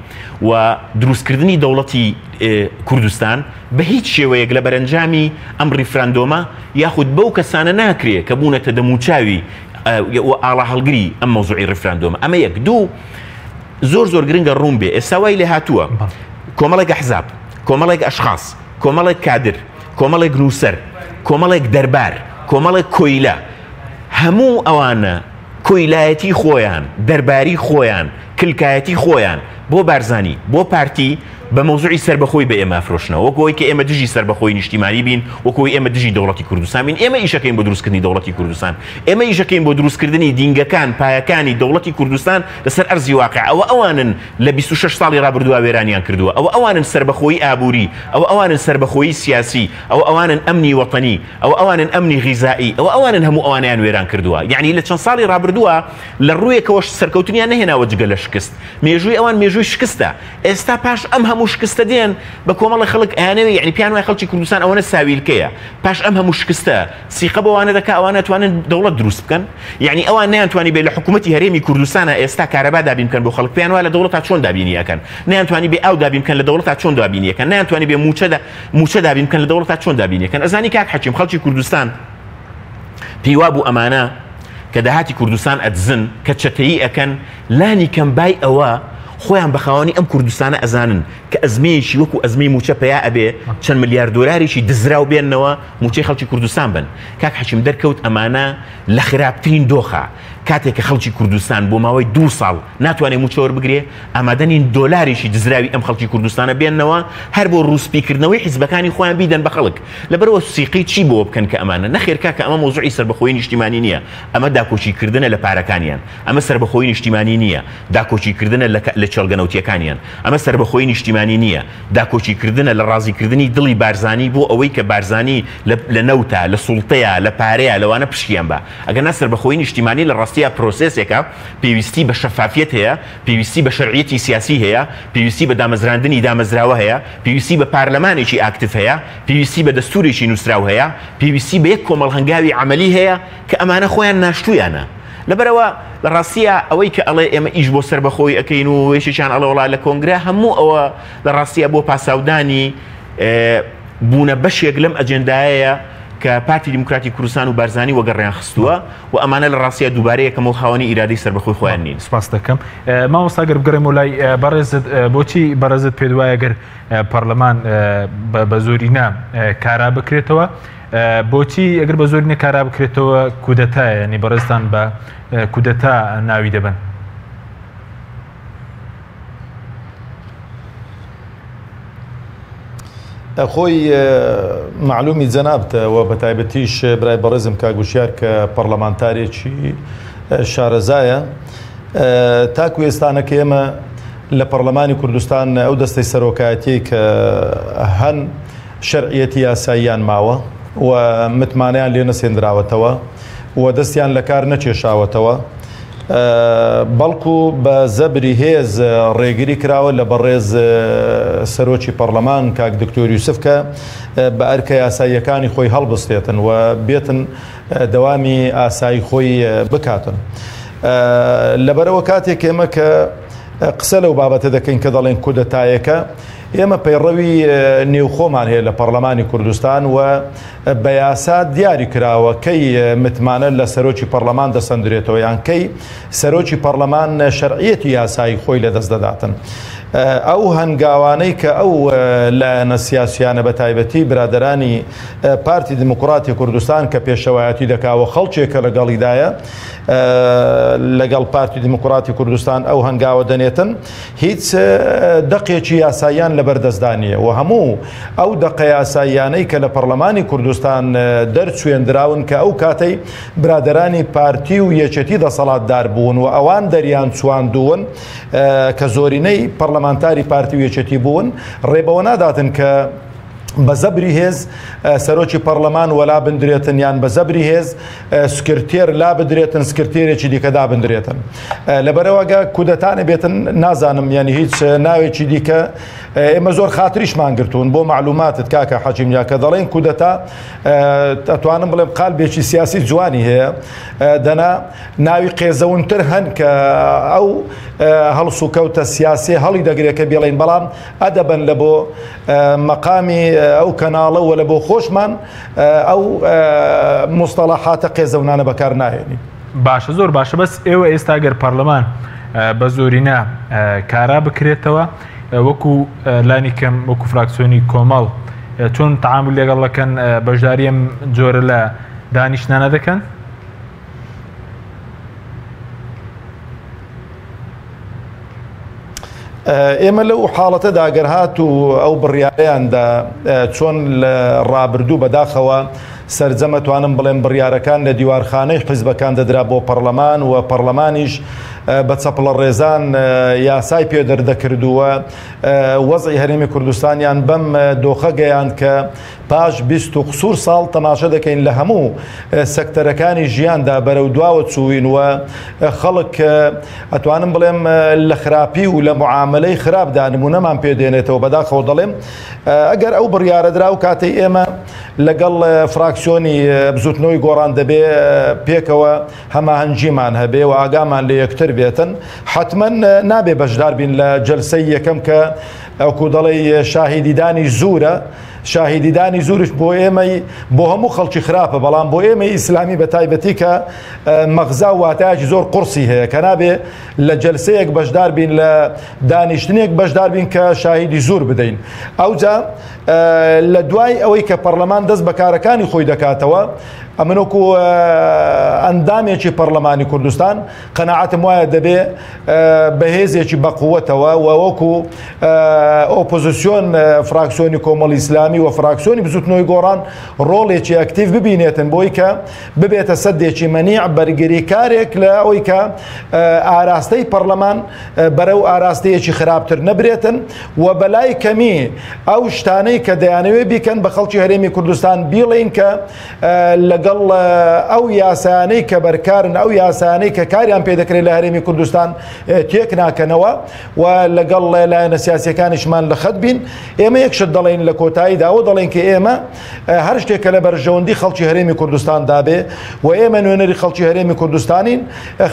و دروستکردنی دەوڵەتی کوردستان بە هیچ شێوەیەک لە بەرەنجامی ئەم ڕیفراندۆمە یاخود بەو کەسانە ناکرێ کە بوونەتە دەموچاوی و ئاڵاهەڵگری ئەم مەوزوعی ڕیفراندۆمە ئەمە یەک دوو زۆر زۆر گرنگە ڕوون بێ ئێستا وای لێ هاتووە کۆمەڵێک ئەحزاب کۆمەڵێک ئەشخاص کۆمەڵێک کادر کۆمەڵێک نووسەر کۆمەڵێک دەربار کۆمەڵێک کۆیلە هەموو ئەوانە کۆیلایەتی خۆیان دەرباری خۆیان کلکایەتی خۆیان بۆ بارزانی بۆ پارتی بە مەوزوعی سەربەخۆی بە ئێمە ئەفرۆشنەوە وەک ئەوەی کە ئێمە دژی سەربەخۆی نیشتیمانی بین، وەک ئەوەی ئێمە دژی دەوڵەتی کوردستان بین، ئێمە ئیشەکەین بۆ دروستکردنی دەوڵەتی کوردستان، ئێمە ئیشەکەین بۆ دروستکردنی دینگەکان، پایەکانی دەوڵەتی کوردستان لەسەر ئەرزی واقع، ئەوە ئەوانن لە 26 ساڵی ڕابردووا وێرانیان کردووە، ئەوە ئەوانن سەربەخۆیی ئابووری، ئەوە ئەوانن سەربەخۆیی سیاسی، ئەوە ئەوانن ئەمنی وەتەنی، ئەوە ئەوانن ئەمنی غیزائی، ئەوە ئەوانن هەموو ئەوانەیان وێران کردووە، یەعنی لە چەند ساڵی ڕابردووا لە ڕوویەکەوەش سەرکەوتنیان نەهێناوە جگە لە شکست، مێژووی ئەوان مێژووی شکستە. ئێستا پاش ئەم هەموو شکستە دێن بە کۆمەڵی خەڵک ئەیانەوێ یعنی پێیان وایە خەڵکی کوردستان ئەوەنە ساویلکەیە پاش ئەم هەموو شکستە سیقە بۆ وانە دەکا ئەوانە توانن دەوڵەت دروست بکەن یعنی ئەوان نەیانتوانی بێ لە حکوومەتی هەرێمی کوردستانە ئێستا کارەبا دابین بکەن بۆ خەڵک پێیان وایە لە دەوڵەتا چۆن دابینی ئەکەن نەیانتوانی بێ ئاو دابین بکەن لە دەوڵەتا چۆن دابینی ئەکەن نەیانتوانی بێ مووچە دابین بکەن لە دەوڵەتا چۆن دابینی ئەکەن ئەزانی کاک حەکیم خەڵکی کوردستان پێی وابوو ئەمانە کە داهاتی کوردستان ئەدزن کە چەتەیی ئەکەن لانی کەم بای ئەوە خۆیان بە خاوەنی ئەم کوردستانە ئەزانن کە ئەزمەیەکی وەکو ئەزمەی مووچە پەیا ئەبێ چەند ملیار دۆلارێکی دزراو بێننەوە مووچەی خەڵکی کوردستان بن. کاک حەکیم دەرکەوت ئەمانە لە خراپترین دۆخا. کاتێک کە خەڵکی کوردستان بۆ ماوەی دوو ساڵ ناتوانێ مووچە وەربگرێ، ئامادە نین دۆلارێکی دزراوی ئەم خەڵکی کوردستانە بێننەوە هەر بۆ ڕووسپیکردنەوەی حیزبەکانی خۆیان بیدەن بە خەڵک. لەبەرئەوە سیقەی چی بۆ بکەن کە ئەمانە؟ نەخێر کاکە ئەمە مەوزوعی سەربەخۆیی نیشتیمانی نییە، ئەمە داکۆکیکردنە لە پارەکانیان. ئەمە سەربەخۆیی نیشتیمانی نییە، داکۆکیکردنە لە لە کێڵگە نەوتییەکانیان. ئەمە سەربەخۆیی نیشتیمانی نییە، داکۆکیکردنە لە ڕازیکردنی دڵی بارزانی بۆ ئەوەی کە بارزانی لە لە نەوتا، لە سوڵتەیا، لە پارەیا، لەوانە پشکیان با. ئەگەرنا سەربەخۆیی نیشتیمانی لە ڕاستیا پرۆسێسێکە پێویستی بە شەفافیەت هەیە، پێویستی بە شەرعیەتی سیاسی هەیە، پێویستی بە دامەزراندنی دامەزراوە هەیە، پێویستی بە پارلەمانێکی ئاکتیڤ هەیە، پێویستی بە دەستورێکی نوسراو هەیە، پێویستی بە یەک کۆمەڵ هەنگاوی عەمەلی هەیە کە ئەمانە خۆیان ناشتویانە. لەبەرئەوە لە ڕاستیا ئەوەی کە ئەڵێ ئێمە ئیش بۆ سەربەخۆیی ئەکەین و یەکێکیان ئەڵێ وەڵا لە کۆنگرە هەموو ئەوە لە ڕاستیا بۆ پاساودانی بوونە بەشێک لەم ئەجێندایەیە کە پارتی دیموکراتی کوردستان و بارزانی وەگەڕیان خستووە و ئەمانە لە ڕاستیا دووبارە یەکەمەوە خاوەنی ئیرادەی سەربەخۆی خۆیان نین. سپاست دەکەم مامۆستا گەر بگەڕێمەوە لای بەڕێزت بۆچی بەڕێزت پێت وایە گەر پەرلەمان بە زۆرینە کارا بکرێتەوە بۆچی ئەگەر بە زۆرینە کارا بکرێتەوە کودەتایە ینی بەڕێزتان بە کودەتا ناوی دەبەن؟ خۆی مەعلومی جەنابتە و بە تایبەتیش برای بەڕێزم کاک وشیار کە پەڕلەمانتارێکی شارەزایە تاکو ئێستانەکە ئێمە لە پەڕلەمانی کوردستان ئەو دەستەی سەرۆکایەتیەی کە هەن شەرعیەتی یاساییان ماوە و متمانەیان لێ نەسێندراوەتەوە و دەستیان لە کار نەکێشاوەتەوە بەڵکو بە زەبری هێز ڕێگری کراوە لە بەڕێز سەرۆکی پەڕلەمان کاک دکتۆر یوسف کە بە ئەرکە یاساییەکانی خۆی هەڵبستێتن و بێتن دەوامی ئاسایی خۆی بکاتن. لەبەرەوە کاتێک ئێمە کە قسە لەو بابەتە دەکەین کە دەڵێن کودەتایەکە ئێمە پەیڕەوی نێوخۆمان هەیە لە پەرلەمانی کوردستان و بە یاسا دیاری کراوە کەی متمانە لە سەرۆکی پەرلەمان دەسەندرێتەوە یان کەی سەرۆکی پەرلەمان شەرعیەتی یاسایی خۆی لەدەست دەداتن. ئەو هەنگاوانەی کە ئەو لایەنە سیاسیانە بە تایبەتی برادەرانی پارتی دیموکراتی کوردستان کە پێشەوایەتی دەکا و خەڵکێک کە لەگەڵیدایە لەگەڵ پارتی دیموکراتی کوردستان ئەو هەنگاوە دەنێتن هیچ دەقێکی یاساییان لەبەردەستدا نییە و هەموو ئەو دەقە یاساییانەی کە لە پەرلەمانی کوردستان دەرچوێندراون کە ئەو کاتەی برادەرانی پارتی و یەکێتی دەسەڵاتدار بوون و ئەوان دەریان چواندوون کە زۆرینەی پەرلەمانتاری پارتی و یەکێتی بوون ڕێ بەوە ناداتن کە بە زەبری هێز سەرۆکی پەڕلەمان وەلا بندرێتن یان بە زەبری هێز سکرتێر لا بدرێتن سکرتێرێکی دیکە دابندرێتن لەبەرەوەگە کودەتانە بێتن نازانم یعنی هیچ ناوێکی دیکە ئێمە زۆر خاتریشمان گرتوون بۆ معلوماتت کاکە حەجیم کە دەڵێن کودەتا ئەتوانم بڵێم قالبێکی سیاسی جوانی هەیە دەنا ناوی قێزەونتر هەن کە ئەو هەڵسوکەوتە سیاسی هەڵی دەگرێت کە بێڵین بەڵام ئەدەبەن لە بۆ مەقامی ئەو کەناڵە و لە بۆ خۆشمان ئەو مستەڵەحاتە قێزەونانە بەکار ناهێنین. باشە زۆر باشە بەس ئێوە ئێستا گەر پەرلەمان بە زۆرینە کارا بکرێتەوە وەکو لانی کەم وەکو فراکسیۆنی کۆمەڵ چۆن تعامل لەگەڵ دەکەن بەشداری ئەم جۆرە لە دانیشتنانە دەکەن؟ ئێمە لەو حاڵەتەدا گەر هات و ئەو بڕیاریاندا چۆن لە ڕابردوو بەداخەوە سەرجەمە توانم بڵێم بڕیارەکان لە دیوارخانەی حیزبەکان دەدرا بۆ پەرلەمان و پەرلەمانیش بە چەپڵە ڕێزان یاسای پێ دەردەکردووە وەزعی هەرێمی کوردستانیان بەم دۆخە گەیاند کە پاش 20 و قسوور ساڵ تەماشە دەکەین لە هەموو سەکتەرەکانی ژیاندا بەرەو دواوە چووین و خەڵک ئەتوانم بڵێم لە خراپی و لە معاملەی خراپدا نمونەمان پێ دێنێتەوە بەداخەوە دەڵێم ئەگەر ئەو بڕیارە درا و کاتەی ئێمە لەگەڵ فراکسیۆنی بزوتنەوەی گۆڕان دەبێ پێکەوە هەماهەنگیمان هەبێ و ئاگامان لە یەکتر بێتن حتمما نابێ بەشدار بین لە جەلسەی یەکەم کە ئەوکو دەڵێ شاهیدیدانی زورە. شاهیدیدانی زوریش بۆ ئێمەی بۆ هەموو خەڵکی خراپە، بەڵام بۆ ئێمەی ئیسلامی بە تایبەتی کە مەغزا و واتایەکی زۆر قوڕسی هەیە کە نابێ لە جەلسەیەک بەشدار بین، لە دانیشتنێک بەشدار بین کە شاهیدی زور بدەین. ئەوجا لە دوای ئەوەی کە پەرلەمان دەست بە کارەکانی خۆی دەکاتەوە، ئەمن وەکو ئەندامێکی پەرلەمانی کوردستان قەناعەتم وایە دەبێ بەهێزێکی بەقوەتەوە و وەکو ئۆپۆزیسیۆن فراکسیۆنی کۆمەڵی ئیسلامی و فراکسیۆنی بزوتنەوەی گۆڕان ڕۆڵێکی ئەکتیڤ ببینێتن بۆی کە ببێتە سەدێکی مەنیع بەرگریکارێک لە ئەوەی کە ئاراستەی پەرلەمان بەرەو ئاراستەیەکی خراپتر نەبرێتن و بەلای کەمی ئەو شتانەی کە دەیانەوێت بیکەن بە خەڵکی هەرێمی کوردستان بیڵێن کە لەگەڵ ئەو یاسایانەی کە بەرکارن، ئەو یاسایانەی کە کاریان پێ دەکرێت لە هەرێمی کوردستان تێک ناکەنەوە و لەگەڵ لایەنە سیاسیەکانیشمان لە خەت بین. ئێمە یەک شت دەڵێین لە کۆتاییدا، ئەوە دەڵێین کە ئێمە هەر شتێک کە لە بەرژەوەندی خەڵکی هەرێمی کوردستان دابێ و ئێمە نوێنەری خەڵکی هەرێمی کوردستانین،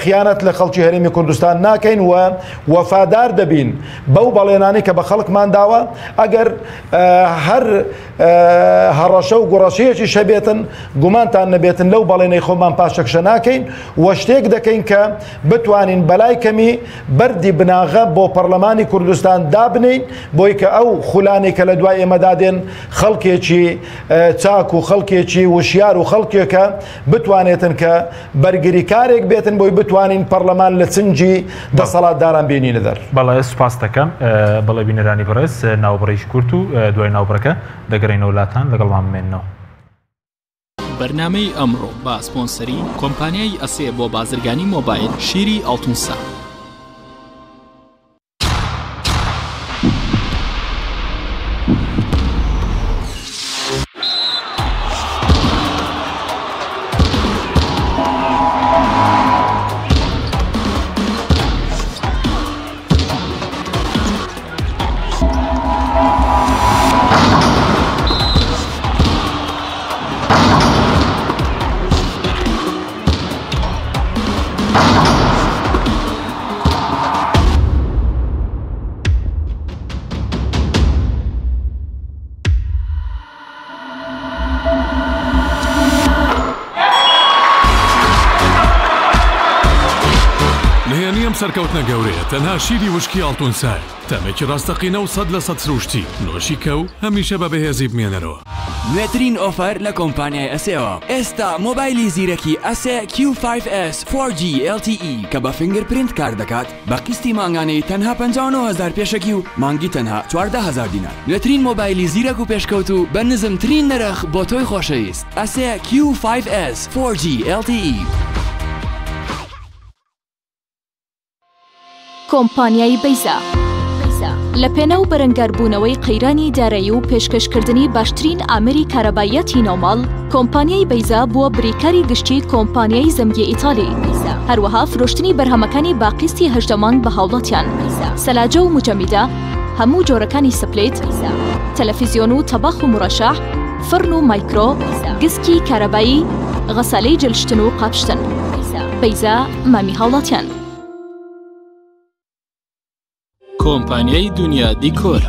خیانەت لە خەڵکی هەرێمی کوردستان ناکەین و وەفادار دەبین بەو بەڵێنانەی کە بە خەڵکمان داوە. ئەگەر هەر هەڕەشە و گوڕەشەیەکیش هەبێتن، گومانتان نەبێتن لەو بەڵێنەی خۆمان پاشەکشە ناکەین و شتێک دەکەین کە بتوانین بەلای کەمی بەردی بناغە بۆ پەرلەمانی کوردستان دابنێین، بۆی کە ئەو خولانەی کە لە دوای ئێمەدا دێن خەڵکێکی چاک و خەڵکێکی وشیار و خەڵکێکە بتوانێتن کە بەرگریکارێک بێتن بۆی بتوانین پەرلەمان لە چنگی دەسەڵاتداران بێنینە دەر. بەڵێ سوپاست دەکەم. بەڵێ بینەرانی بەڕێز ناوبڕێکی کورت و دوای ناوبڕەکە دەگەڕێینەوە لاتان لەگەڵمان بمێننەوە. بەرنامەی ئەمڕۆ بە سپۆنسەری کۆمپانیای ئەسێ بۆ بازرگانی مۆبایل شیری ئاڵتونسا. نهێنی ئەم سەرکەوتنە گەورەیە تەنها شیری وشکی ئاڵتونسایە، تامێکی ڕاستەقینە و 100% سروشتی، نۆشی کە و هەمیشە بە بەهێزی بمێنەرەوە. نوێترین ئۆفەر لە کۆمپانیای ئەسێوە، ئێستا مۆبایلی زیرەکی ئەسێ کیو فایڤ ئێس فۆر جی ئێڵ تی ئی کە بە fingerprint کار دەکات بە قیستی مانگانەی تەنها 59 هەزار پێشەکی و مانگی تەنها 14 هەزار دینار. نوێترین مۆبایلی زیرەک و پێشکەوتوو بە نزمترین نرخ بۆ تۆی خۆشەویست ئەسێ کیو فایڤ ئێس فۆر جی ئێڵ تی ئی. کۆمپانیای بەیزا لە پێناو بەرەنگاربوونەوەی قەیرانی دارایی و پێشکەشکردنی باشترین ئامێری کارەباییاتی ناوماڵ، کۆمپانیای بەیزا بووە بریکاری گشتی کۆمپانیای زەمگی ئیتالی، هەروەها فرۆشتنی بەرهەمەکانی بە قیستی 18 مانگ بە هاوڵاتیان، سەلاجە و موجەمیدە، هەموو جۆرەکانی split، تەلەفیزیۆن و تەباخ و مورەشەح، فڕن و مایکرۆ، گسکی کارەبایی، غەسالەی جلشتن و قاپشتن. بەیزا مامی هاوڵاتیان. کۆمپانیای دونیا دیکۆر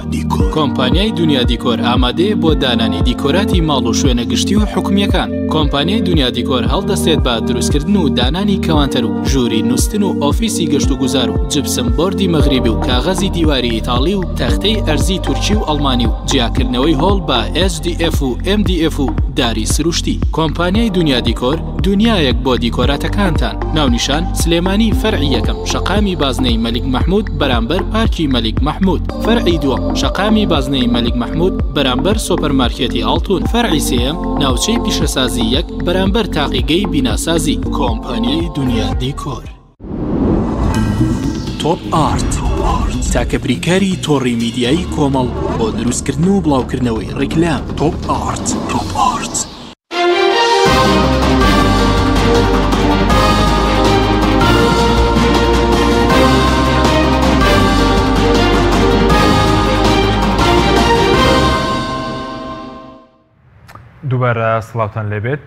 کۆمپانیای دونیا دیکۆر ئامادەیە بۆ دانانی دیکۆراتی ماڵ و شوێنە گشتی و حکومییەکان. کۆمپانیای دونیا دیکۆر هەڵدەستێت بە دروستکردن و دانانی کەوانتەر و ژووری نوستن و ئۆفیسی گەشتوگوزار و جپسم بۆردی مەغریبی و کاغەزی دیواری ئیتاڵی و تەختەی ئەرزی تورکی و ئەڵمانی و جیاکردنەوەی هۆڵ بە HDF و MDF و داری سروشتی. کۆمپانیای دونیا دیکۆر دونیایەک بۆ دیکۆراتەکانتان. ناونیشان، سلێمانی فەرعی یەکەم، شەقامی بازنەی مەلیک مەحمود بەرامبەر پارکی مەلیک مەحمود. فەرعی دووەم، شەقامی بازنەی مەلیک مەحمود بەرامبەر سۆپەرمارکێتی ئاڵتون. فەرعی سێیەم، ناوچەی پیشەسازی یەک بەرامبەر تاقیگەی بیناسازی. کۆمپانیای دونیا دیکۆر. تۆپ ئارت، تاکە بریکاری تۆڕی میدیایی کۆمەڵ بۆ دروستکردن و بڵاوکردنەوەی ڕیکلام. تۆپ ئارت. تۆپ ئارت. دووبارە سڵاوتان لێبێت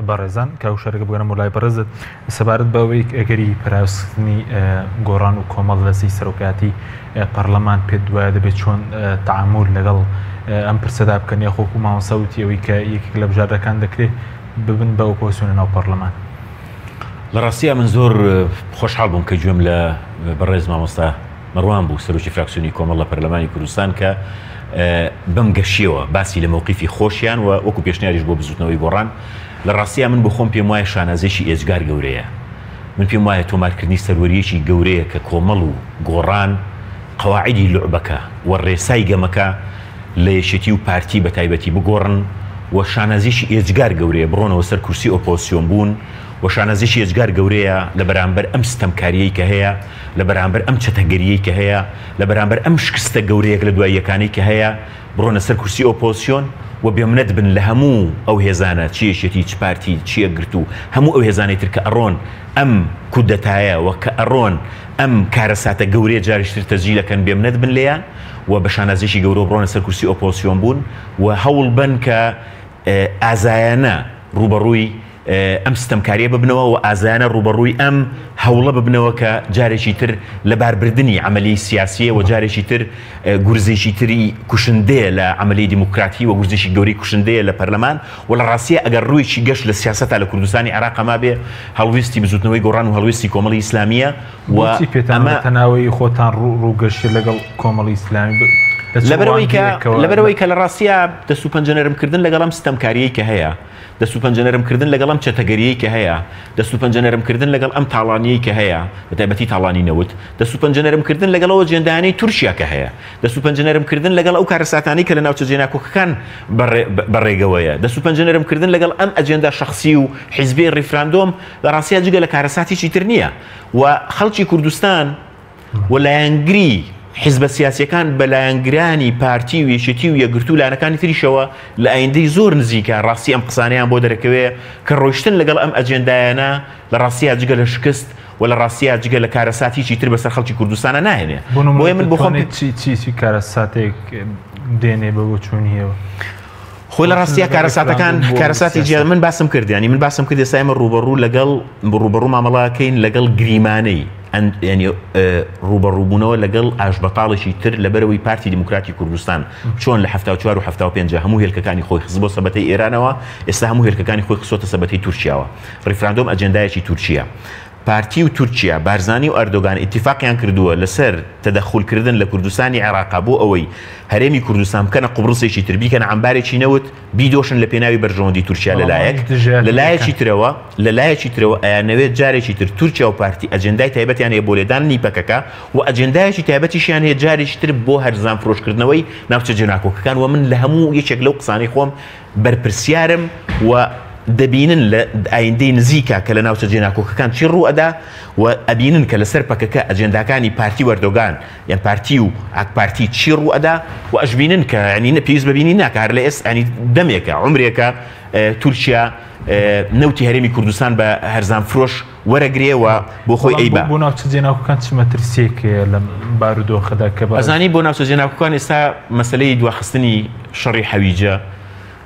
بەڕێزان کاک شارەکە بگەرم لای بەڕێزت سەبارەت بە ئەوەی ئەگەری پەراوێزخستنی گۆڕان و کۆمەڵ لە سەی سەرۆکایەتی پەرلەمان پێت دوایە دەبێت چۆن تەعامول لەگەڵ ئەم پرسەدا بکەن یاخۆ وەکو مامۆستا وتی ئەوەی کە یەکێک لە بژاردەکان دەکرێت ببن بە ئۆپۆزسیۆن لەناو پەرلەمان؟ لە ڕاستیا من زۆر خۆشحاڵ بووم کە گوێم لە بەڕێز مامۆستا مەروان بوو سەرۆکی فراکسیۆنی کۆمەڵ لە پەرلەمانی کوردستان کە بەم گەشیەوە باسی لە مەوقیفی خۆشیان و وەکو پێشنیاریش بۆ بزوتنەوەی گۆڕان لە ڕاستیا من بۆ خۆم پێم وایە شانازیەکی ئێجگار گەورەیە من پێم وایە تۆمارکردنی سەروەریەکی گەورەیە کە کۆمەڵ و گۆڕان قەواعیدی لوعبەکە و ڕێسای گەمەکە لە یەکێتی و پارتی بە تایبەتی بگۆڕن و شانازیەکی ئێجگار گەورەیە بڕۆنەوە سەر کورسی ئۆپۆزسیۆن بوون و شانازیەکی ئێجگار گەورەیە لە بەرامبەر ئەم ستەمکاریەی کە هەیە لە بەرامبەر ئەم چەتەگەریەی کە هەیە لە بەرامبەر ئەم شکستە گەورەیەک لە دوای یەکانەی کە هەیە بڕۆنە سەر کورسی ئۆپۆزسیۆن و بێمنەت بن لە هەموو ئەو هێزانە چ یەکێتی چ پارتی چ یەکگرتوو هەموو ئەو هێزانەی تر کە ئەڕۆن ئەم کودەتایە و کە ئەڕۆن ئەم کارەساتە گەورەیە جارێکی تر تەسجیل ئەکەن بێمنەت بن لێیان و بە شانازیەکی گەورەوە بڕۆنە سەر کورسی ئۆپۆزسیۆن بوون و هەوڵ بەن کە ئازایانە ڕووبەڕووی ئەم ستەمکاریە ببنەوە و ئازایانە ڕووبەڕووی ئەم هەوڵە ببنەوە کە جارێکی تر لەباربردنی عەمەلیی سیاسیە و جارێکی تر گورزێکی تری کوشندەیە لە عەمەلیی دیموکراتی و گورزێکی گەورەی کوشندەیە لە پەرلەمان و لە ڕاستیا ئەگەر ڕوویەکی گەش لە سیاسەتا لە کوردستانی عێراقا مابێ هەڵویستی بزوتنەوەی گۆڕان و هەڵویستی کۆمەڵی ئیسلامیە و بۆچی پێتان ئەمە تەناوەی خۆتان ڕوو ڕووگەشیە لەگەڵ کۆمەڵی ئیسلامی لە چ لەبەرئەوەی کە ڕوانگەیەکەوە لەبەرئەوەی کە لە ڕاستیا دەست و پەنجە نەرم کردن لەگەڵ ئەم ستەمکاریەی کە هەیە دەست و پەنجە نەرم کردن لەگەڵ ئەم چەتەگەریەی کە هەیە، دەست و پەنجە نەرم کردن لەگەڵ ئەم تاڵانیەی کە هەیە، بە تایبەتی تاڵانی نەوت، دەست و پەنجە نەرم کردن لەگەڵ ئەو ئەجێندایانەی تورکیا کە هەیە، دەست و پەنجە نەرم کردن لەگەڵ ئەو کارەساتانەی کە لە ناوچە جێناکۆکەکان بە ڕێگەوەیە، دەست و پەنجە نەرم کردن لەگەڵ ئەم ئەجێندا شەخسی و حیزبیەی ڕیفراندۆم لە ڕاستیا جگە لە کارەسات هیچی تر نییە و خەڵکی کوردستان و لایەنگری حیزبە سیاسیەکان بە لایەنگرانی پارتی و یەکێتی و یەکگرتوو لایەنەکانی تریشەوە لە ئایندەی زۆر نزیکە ڕاستی ئەم قسانەیان بۆ دەرەکەوێ کە ڕۆیشتن لەگەڵ ئەم ئەجێندایانە لە ڕاستیا جگە لە شکست و لە ڕاستیا جگە لە کارەسات هیچی تر بەسەر خەڵکی کوردستانا ناهێنێ بۆ نمونە بۆیە من بۆ خۆم دەتوانێت چی چی چی کارەساتێک دێنێ بە بۆچوونیەوە؟ خۆی لە ڕۆشتن ڕاستیا لەگەڵ کارەساتەکان ڕیفراندۆم بۆ کارەساتی جیا سیاسەت. من باسم کرد یانی من باسم کرد ئێستا ئێمە ڕووبەڕوو لەگەڵ ڕووبەڕوو مامەڵەکەین لەگەڵ گریمانەی یانی ڕووبەڕووبوونەوە لەگەڵ ئاشبەتاڵێکی تر لەبەرەوەی پارتی دیموکراتی کوردستان چۆن لە 74 و 75 هەموو هێلکەکانی خۆی خست بۆ سەبەتەی ئێرانەوە ئێستا هەموو هێلکەکانی خۆی خستۆتە سەبەتەی تورکیاوە ڕیفراندۆم ئەجێندایەکی تورکیە پارتی و تورکیا، بارزانی و ئەردۆگان ئیتیفاقیان کردووە لەسەر تەدەخول کردن لە کوردستانی عێراقا بۆ ئەوەی هەرێمی کوردستان بکەنە قوبڕسێکی تر، بیکەنە عەمبارێکی نەوت، بیدۆشن لە پێناوی بەرژەوەندی تورکیا لە بەڵام لایەک، ئەوانیش لە دژایەتی لایەکی دەکەن. ترەوە لە لایەکی ترەوە ئەیانەوێت جارێکی تر تورکیا و پارتی ئەجێندای تایبەتیان هەیە بۆ لێداننی پەکەکە و ئەجێندایەکی تایبەتیشیان هەیە جارێکی تر بۆ هەرزان فرۆشکردنەوەی ناوچە جێناکۆکەکان و من لە هەموو یەکێک لەو قسانەی خۆم بەرپرسیارم و دەبینن لە ئایندەی نزیکا کە لە ناوچە جێناکۆکەکان چی ڕوو ئەدا و ئەبینن کە لەسەر پەکەکە ئەجێنداکانی پارتی و ئەردۆگان یان پارتی و ئاکپارتی چی ڕوو ئەدا و ئەشبینن کە یانی نە پێویست بە بینین ناکا هەر لە ئێست یانی دەمێکە عومرێکە تورکیا نەوتی هەرێمی کوردستان بە هەرزان فرۆش وەرەگرێ و بۆ خۆی بەڵام ئەیبا. بۆ ناوچە جێناکۆکان چ مەترسییەک هەیە لەم بارودۆخەدا کە بە ئەزانی بۆ ناوچە جێناکۆکان ئێستا مەسەلەی دواخستنی شەڕی حەویجە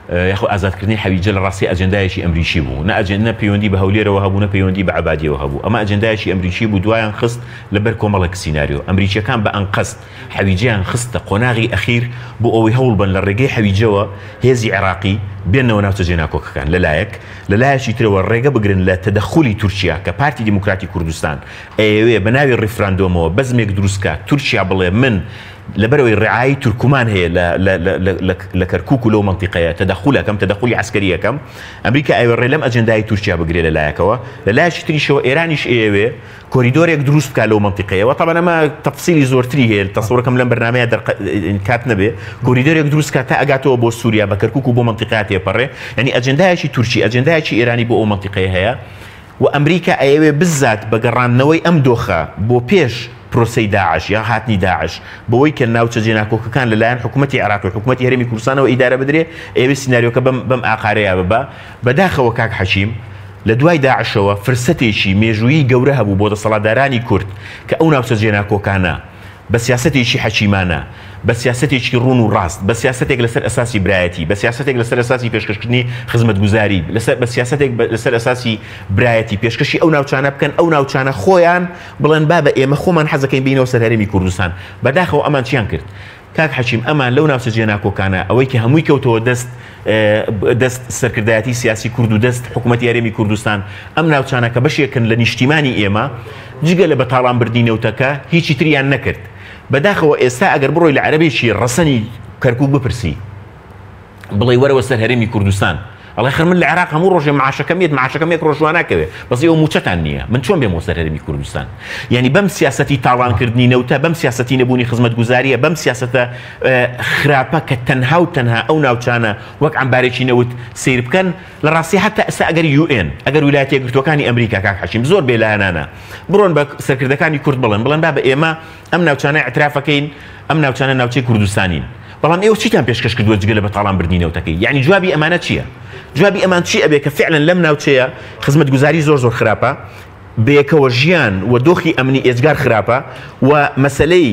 یاخۆ ئازادکردنی حەویجە لە ڕاستی ئەجێندایەکی ئەمریکی بوو نە ئەجێن نە پەیوەندی بە هەولێرەوە هەبوو نە پەیوەندی بە عەبادیەوە هەبوو ئەمە ئەجێندایەکی ئەمریکی بوو دوایان خست لەبەر کۆمەڵێک سیناریۆ ئەمریکیەکان بە ئەنقەست حەویجەیان خستە قۆناغی ئەخیر بۆ ئەوەی هەوڵ بەن لە ڕێگەی حەویجەوە هێزی عێراقی بێنەوە ناوچە جێناکۆکەکان لە لایەک، لە لایەکی ترەوە ڕێگە بگرن لە تەدەخولی تورکیا کە پارتی دیموکراتی کوردستان ئەیەوێ بە ناوی ڕیفراندۆمەوە بەزمێک دروست کا تورکیا بڵێ من لەبەرئەوەی ڕعایی تورکمان هەیە لە لە لە لە لە کەرکوک و لەو مەنتیقەیە تەدەخول ئەکەم تەدەخولی عەسکەری ئەکەم ئەمریکا ئەیەوێ ڕێ لەم ئەجێندای تورکیا بگرێ لە لایەکەوە لە لایەکی تریشەوە ئێرانیش ئەیەوێ کۆریدۆرێک دروست بکات لەو مەنتیقەیەوە تەبعەن ئەمە تەفسیلی زۆرتری هەیە تەسەورەکەم لەم بەرنامەیە دەرق کات نەبێ کۆریدۆرێک دروست کات تا ئەگاتەوە بۆ سووریا بە کەرکوک و بۆ مەنتیقەیە تێپەڕێ یعنی ئەجێندایەکی تورکی ئەجێندایەکی ئێرانی بۆ ئەو مەنتیقەیە هەیە و ئەمریکا ئەیەوێ بزات بە گەڕاندنەوەی ئەم دۆخە بۆ پێش پرۆسەی داعش یا هاتنی داعش بەوەی کە ناوچە جێناکۆکەکان لەلایەن حکوومەتی عێراق و حکوومەتی هەرێمی کوردستانەوە ئیدارە بدرێ ئەیەوێ سیناریۆکە بەم بەم ئاقارەیە ببا بەداخەوە کاک حەکیم لە دوای داعشەوە فرسەتێکی مێژوویی گەورە هەبوو بۆ دەسەڵاتدارانی کورد کە ئەو ناوچە جێناکۆکانە بە سیاسەتێکی حەکیمانە، بە سیاسەتێکی ڕوون و ڕاست، بە سیاسەتێک لەسەر ئەساسی برایەتی، بە سیاسەتێک لەسەر ئەساسی پێشکەشکردنی خزمەتگوزاری، لەسەر بە سیاسەتێک لەسەر ئەساسی برایەتی پێشکەشی ئەو ناوچانە بکەن، ئەو ناوچانە خۆیان بڵێن بابە ئێمە خۆمان حەزەکەین بێینەوە سەر هەرێمی کوردستان. بەداخەوە ئەمان چیان کرد؟ کاک حەکیم ئەمان لەو ناوچە جێناکۆکانە ئەوەی کە هەمووی کەوتەوە دەست دەست سەرکردایەتی سیاسی کورد و دەست حکوومەتی هەرێمی کوردستان ئەم ناوچانە کە بەشێکن لە نیشتیمانی ئێمە جگە لە بەتاڵان بردنی نەوتەکە هیچی تریان نەکرد بەداخەوە ئێستا ئەگەر بڕۆی لە عەرەبێکی ڕەسەنی کەرکوک بپرسی بڵێی وەرەوە سەر هەرێمی کوردستان ئەڵێ خەر من لە عێراق هەموو ڕۆژێ معاشەکەم یەت معاشەکەم یەک ڕۆژ ناکەوێ بەس ئێوە مووچەتان نییە من چۆن بێمەوە سەر هەرێمی کوردستان یعنی بەم سیاسەتی تاڵانکردنی نەوتە بەم سیاسەتی نەبوونی خزمەتگوزاریە بەم سیاسەتە خراپە کە تەنها و تەنها ئەو ناوچانە وەک عەمبارێکی نەوت سیر بکەن لە ڕاستی حتا ئێستا ئەگەر یوئێن ئەگەر ویلایەتە یەکگرتووەکانی ئەمریکا کاک حەکیم زۆر بێلایەنانە بڕۆن بە سەرکردەکانی کورد بڵێن بڵێن بابە ئێمە ئەم ناوچانە ئیعترافەکەین ئەم ناوچانە ناوچەی کوردستانین بەڵام ئێوە چیتان پێشکەش کردووە جگە لە بەتاڵان بردنی نەوتەکەی یعنی جوابی ئەمانە چییە جوابی ئەمان چی ئەبێ کە فعلا لەم ناوچەیە خزمەتگوزاری زۆر زۆر خراپە بەیەکەوە ژیان و دۆخی ئەمنی ئێجگار خراپە و مەسلەی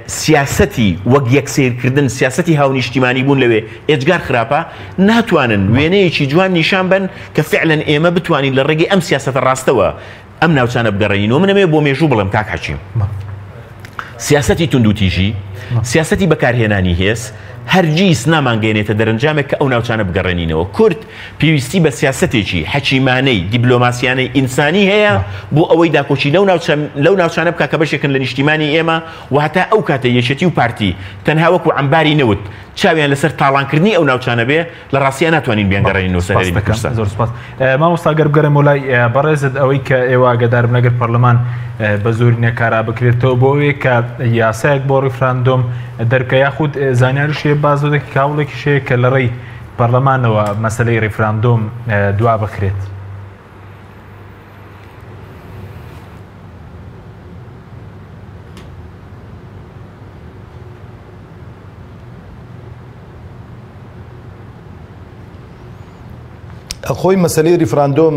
سیاسەتی وەک یەک سیرکردن سیاسەتی هاونیشتیمانی بوون لەوێ ئێجگار خراپە ناتوانن وێنەیەکی جوان نیشان بن کە فعلا ئێمە بتوانین لە ڕێگەی ئەم سیاسەتە ڕاستەوە ئەم ناوچانە بگەڕێنینەوە من ئەمەوێ بۆ مێژوو بڵێم کاک حەکیم سیاسەتی توندوتیژی سیاسەتی بەکارهێنانی هێز هەرگیز نامانگەێنێتە دەرەنجامێک کە ئەو ناوچانە بگەڕێنینەوە کورد پێویستی بە سیاسەتێکی حەکیمانەی دیبلۆماسیانەی ئینسانی هەیە بۆ ئەوەی داکۆکی لەو ناوچە لەو ناوچانە بکە کە بەشێکن لە نیشتیمانی ئێمە و هەتا ئەو کاتە یەکێتی و پارتی تەنها وەکو عەمباری نەوت چاویان لەسەر تاڵانکردنی ئەو ناوچانە بێ لە ڕاستیا ناتوانین بیانگەڕێنینەوە سەر هەرێمی کوردستان. زۆر سپاس مامۆستا گەر بگەڕێمەوە لای بەڕێزت ئەوەی کە ئێوە ئاگادار بن ئەگەر پەرلەمان بە زۆرینە کارا بکرێتەوە بۆ ئەوەیە کە یاسایەک بۆ ڕیفراندۆم دەرکە یاخود زانیاریش هەیە باس لەوە دەکەن کە هەوڵێکیش هەیە کە لە ڕێی پەرلەمانەوە مەسەلەی ڕیفراندۆم دوا بخرێت. خۆی مەسەلەی ریفراندۆم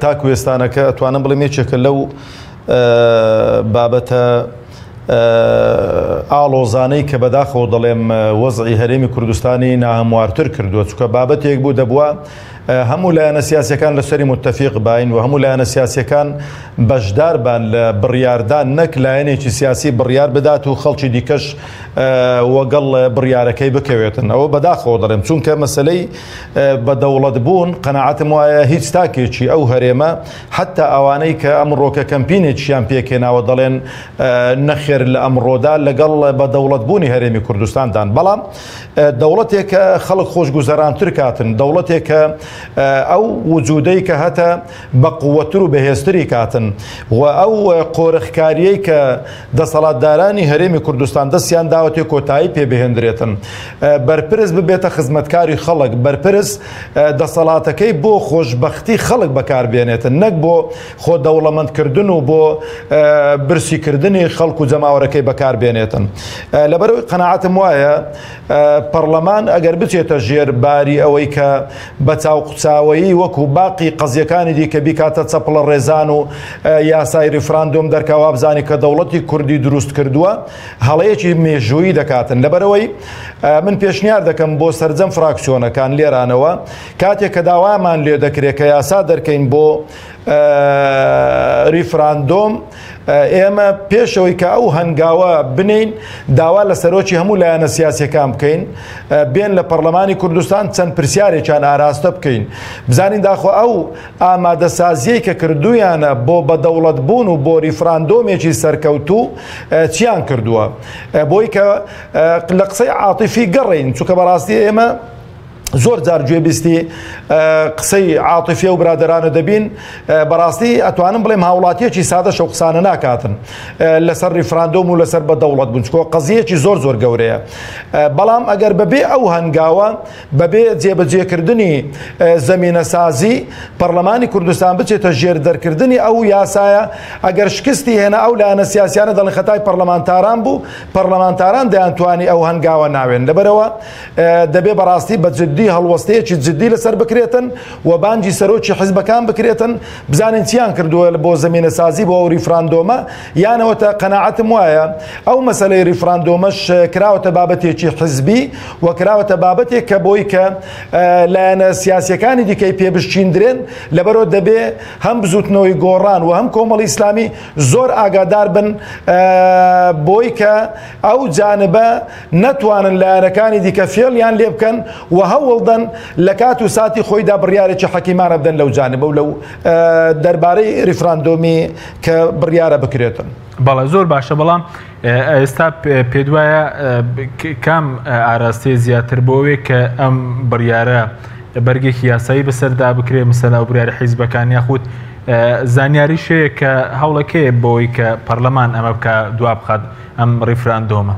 تا کوێستانەکە ئەتوانم بڵێم یەکێکە لەو بابەتە ئاڵۆزانەی کە بەداخەوە دەڵێم وەزعی هەرێمی کوردستانی ناهەموارتر کردووە چکە بابەتێک بوو دەبووە هەموو لایەنە سیاسەکان لەسەری متتەفیق باین و هەموو لایەنە سیاسەکان بەشدار بان لە بڕیاردان نەک لایەنێکی سیاسی بڕیار بدات و خەڵکی دیکەش وەگەڵ بڕیارەکەی بکەوێتن ئەوە بەداخەوە دەڵێم چونکە مەسلەی بە دەوڵەت بوون قەنەعەتم وایە هیچ تاکێکی ئەو هەرێمە حتا ئەوانەی کە ئەمڕۆکە کەمپینێکیان پێکێناوە دەڵێن نەخێر لە ئەمڕۆدا لەگەڵ بە دەوڵەت بوونی هەرێمی کوردستاندان بەڵام دەوڵەتێکە خەڵک خۆشگوزەرانتر کاتن دەوڵەتێکە ئەو وجودەی کە هەتە بەقوەتر و بەهێزتری کاتن و ئەو قۆرخکاریەی کە دەسەڵاتدارانی هەرێمی کوردستان دەستیان داوەتێ کۆتایی پێ بهێندرێتن بەرپرس ببێتە خزمەتکاری خەڵک بەرپرس دەسەڵاتەکەی بۆ خۆشبەختی خەڵک بەکاربێنێتن نەک بۆ خۆ دەوڵەمەندکردن و بۆ برسیکردنی خەڵک و جەماوەرەکەی بەکاربێنێتن لەبەرەوەی قەناعەتم وایە پەڕلەمان ئەگەر بچێتە ژێر باری ئەوەی کە بە چاوقوچاوەیی وەکو باقی قەزیەکانی دیکە بیکاتە چەپڵە ڕێزان و یاسای ریفراندۆم دەرکا وابزانی کە دەوڵەتی کوردی دروست کردووە هەڵەیەکی مێژوویی دەکاتن لەبەرەوەی من پێشنیار دەکەم بۆ سەرجەم فراکسیۆنەکان لێرانەوە کاتێک کە داوامان لێ دەکرێت کە یاسا دەرکەین بۆ ریفراندۆم ئێمە پێشەوەی کە ئەو هەنگاوە بنین داوا لە سەرۆکی هەموو لایەنە سیاسەکان بکەین بێن لە پەرلەمانی کوردستان چەند پرسیارێکیان ئاراستە بکەین بزانین داخۆ ئەو ئامادەسازیەی کە کردویانە بۆ بە دەوڵەت بوون و بۆ ریفراندۆمێکی سەرکەوتوو چیان کردووە بۆی کە لە قسەی عاتیفی گەڕین چونکە بەڕاستی ئێمە زۆر جار گوێبیستی قسەی عاتیفیە و برادرانە دەبین بەڕاستی ئەتوانم بڵێم هاوڵاتیەکی سادە شەو قسانە ناکاتن لەسەر ریفراندۆم و لەسەر بە دەوڵەت بوون چکۆ قەزیەکی زۆر زۆر گەورەیە بەڵام ئەگەر بەبێ ئەو هەنگاوە بەبێ جێبەجێکردنی زەمینەسازی پەرلەمانی کوردستان بچێتە ژێر دەرکردنی ئەو یاسایە ئەگەر شکستی هێنا ئەو لایەنە سیاسیانە دەڵێن خەتای پەرلەمانتاران بوو پەرلەمانتاران دەیانتوانی ئەو هەنگاوە ناوێن لەبەرەوە دەبێ بەڕاستی بە جددی. جدی هەڵوەستەیەکی جدی لەسەر بکرێتن و بانگی سەرۆکی حزبەکان بکرێتن بزانین چیان کردووە بۆ زەمینەسازی بۆ ئەو ریفراندۆمە یانەوەتە قەناعەتم وایە ئەو مەسەلەی ریفراندۆمەش کراوەتە بابەتێکی حزبی و کراوەتە بابەتێک کە بۆی کە لایەنە سیاسیەکانی دیکەی پێ بشچیندرێن لەبەرەوە دەبێ هەم بزوتنەوەی گۆڕان و هەم کۆمەڵی ئیسلامی زۆر ئاگادار بن بۆی کە ئەو جانبە نەتوانن لایەنەکانی دیکە فێڵیان لێ بکەن و هەوڵدەن لە کات و ساتی خۆیدا بڕیارێکی حەکیمانە بدەن لەو جانبە و لەو دەربارەی ریفراندۆمی کە بڕیارە بکرێتن. بەڵێ زۆر باشە بەڵام ئێستا پێدوایە کام ئاراستەیە زیاتر بۆوێ کە ئەم بڕیارە بەرگێکی یاسایی بەسەردا بکرێ مثلەن ئەو بڕیاری حیزبەکان یاخود زانیاریش هەیە کە هەوڵەکەیە بۆی کە پەرلەمان ئەمە بکە دوا بخات ئەم ڕیفراندۆمە.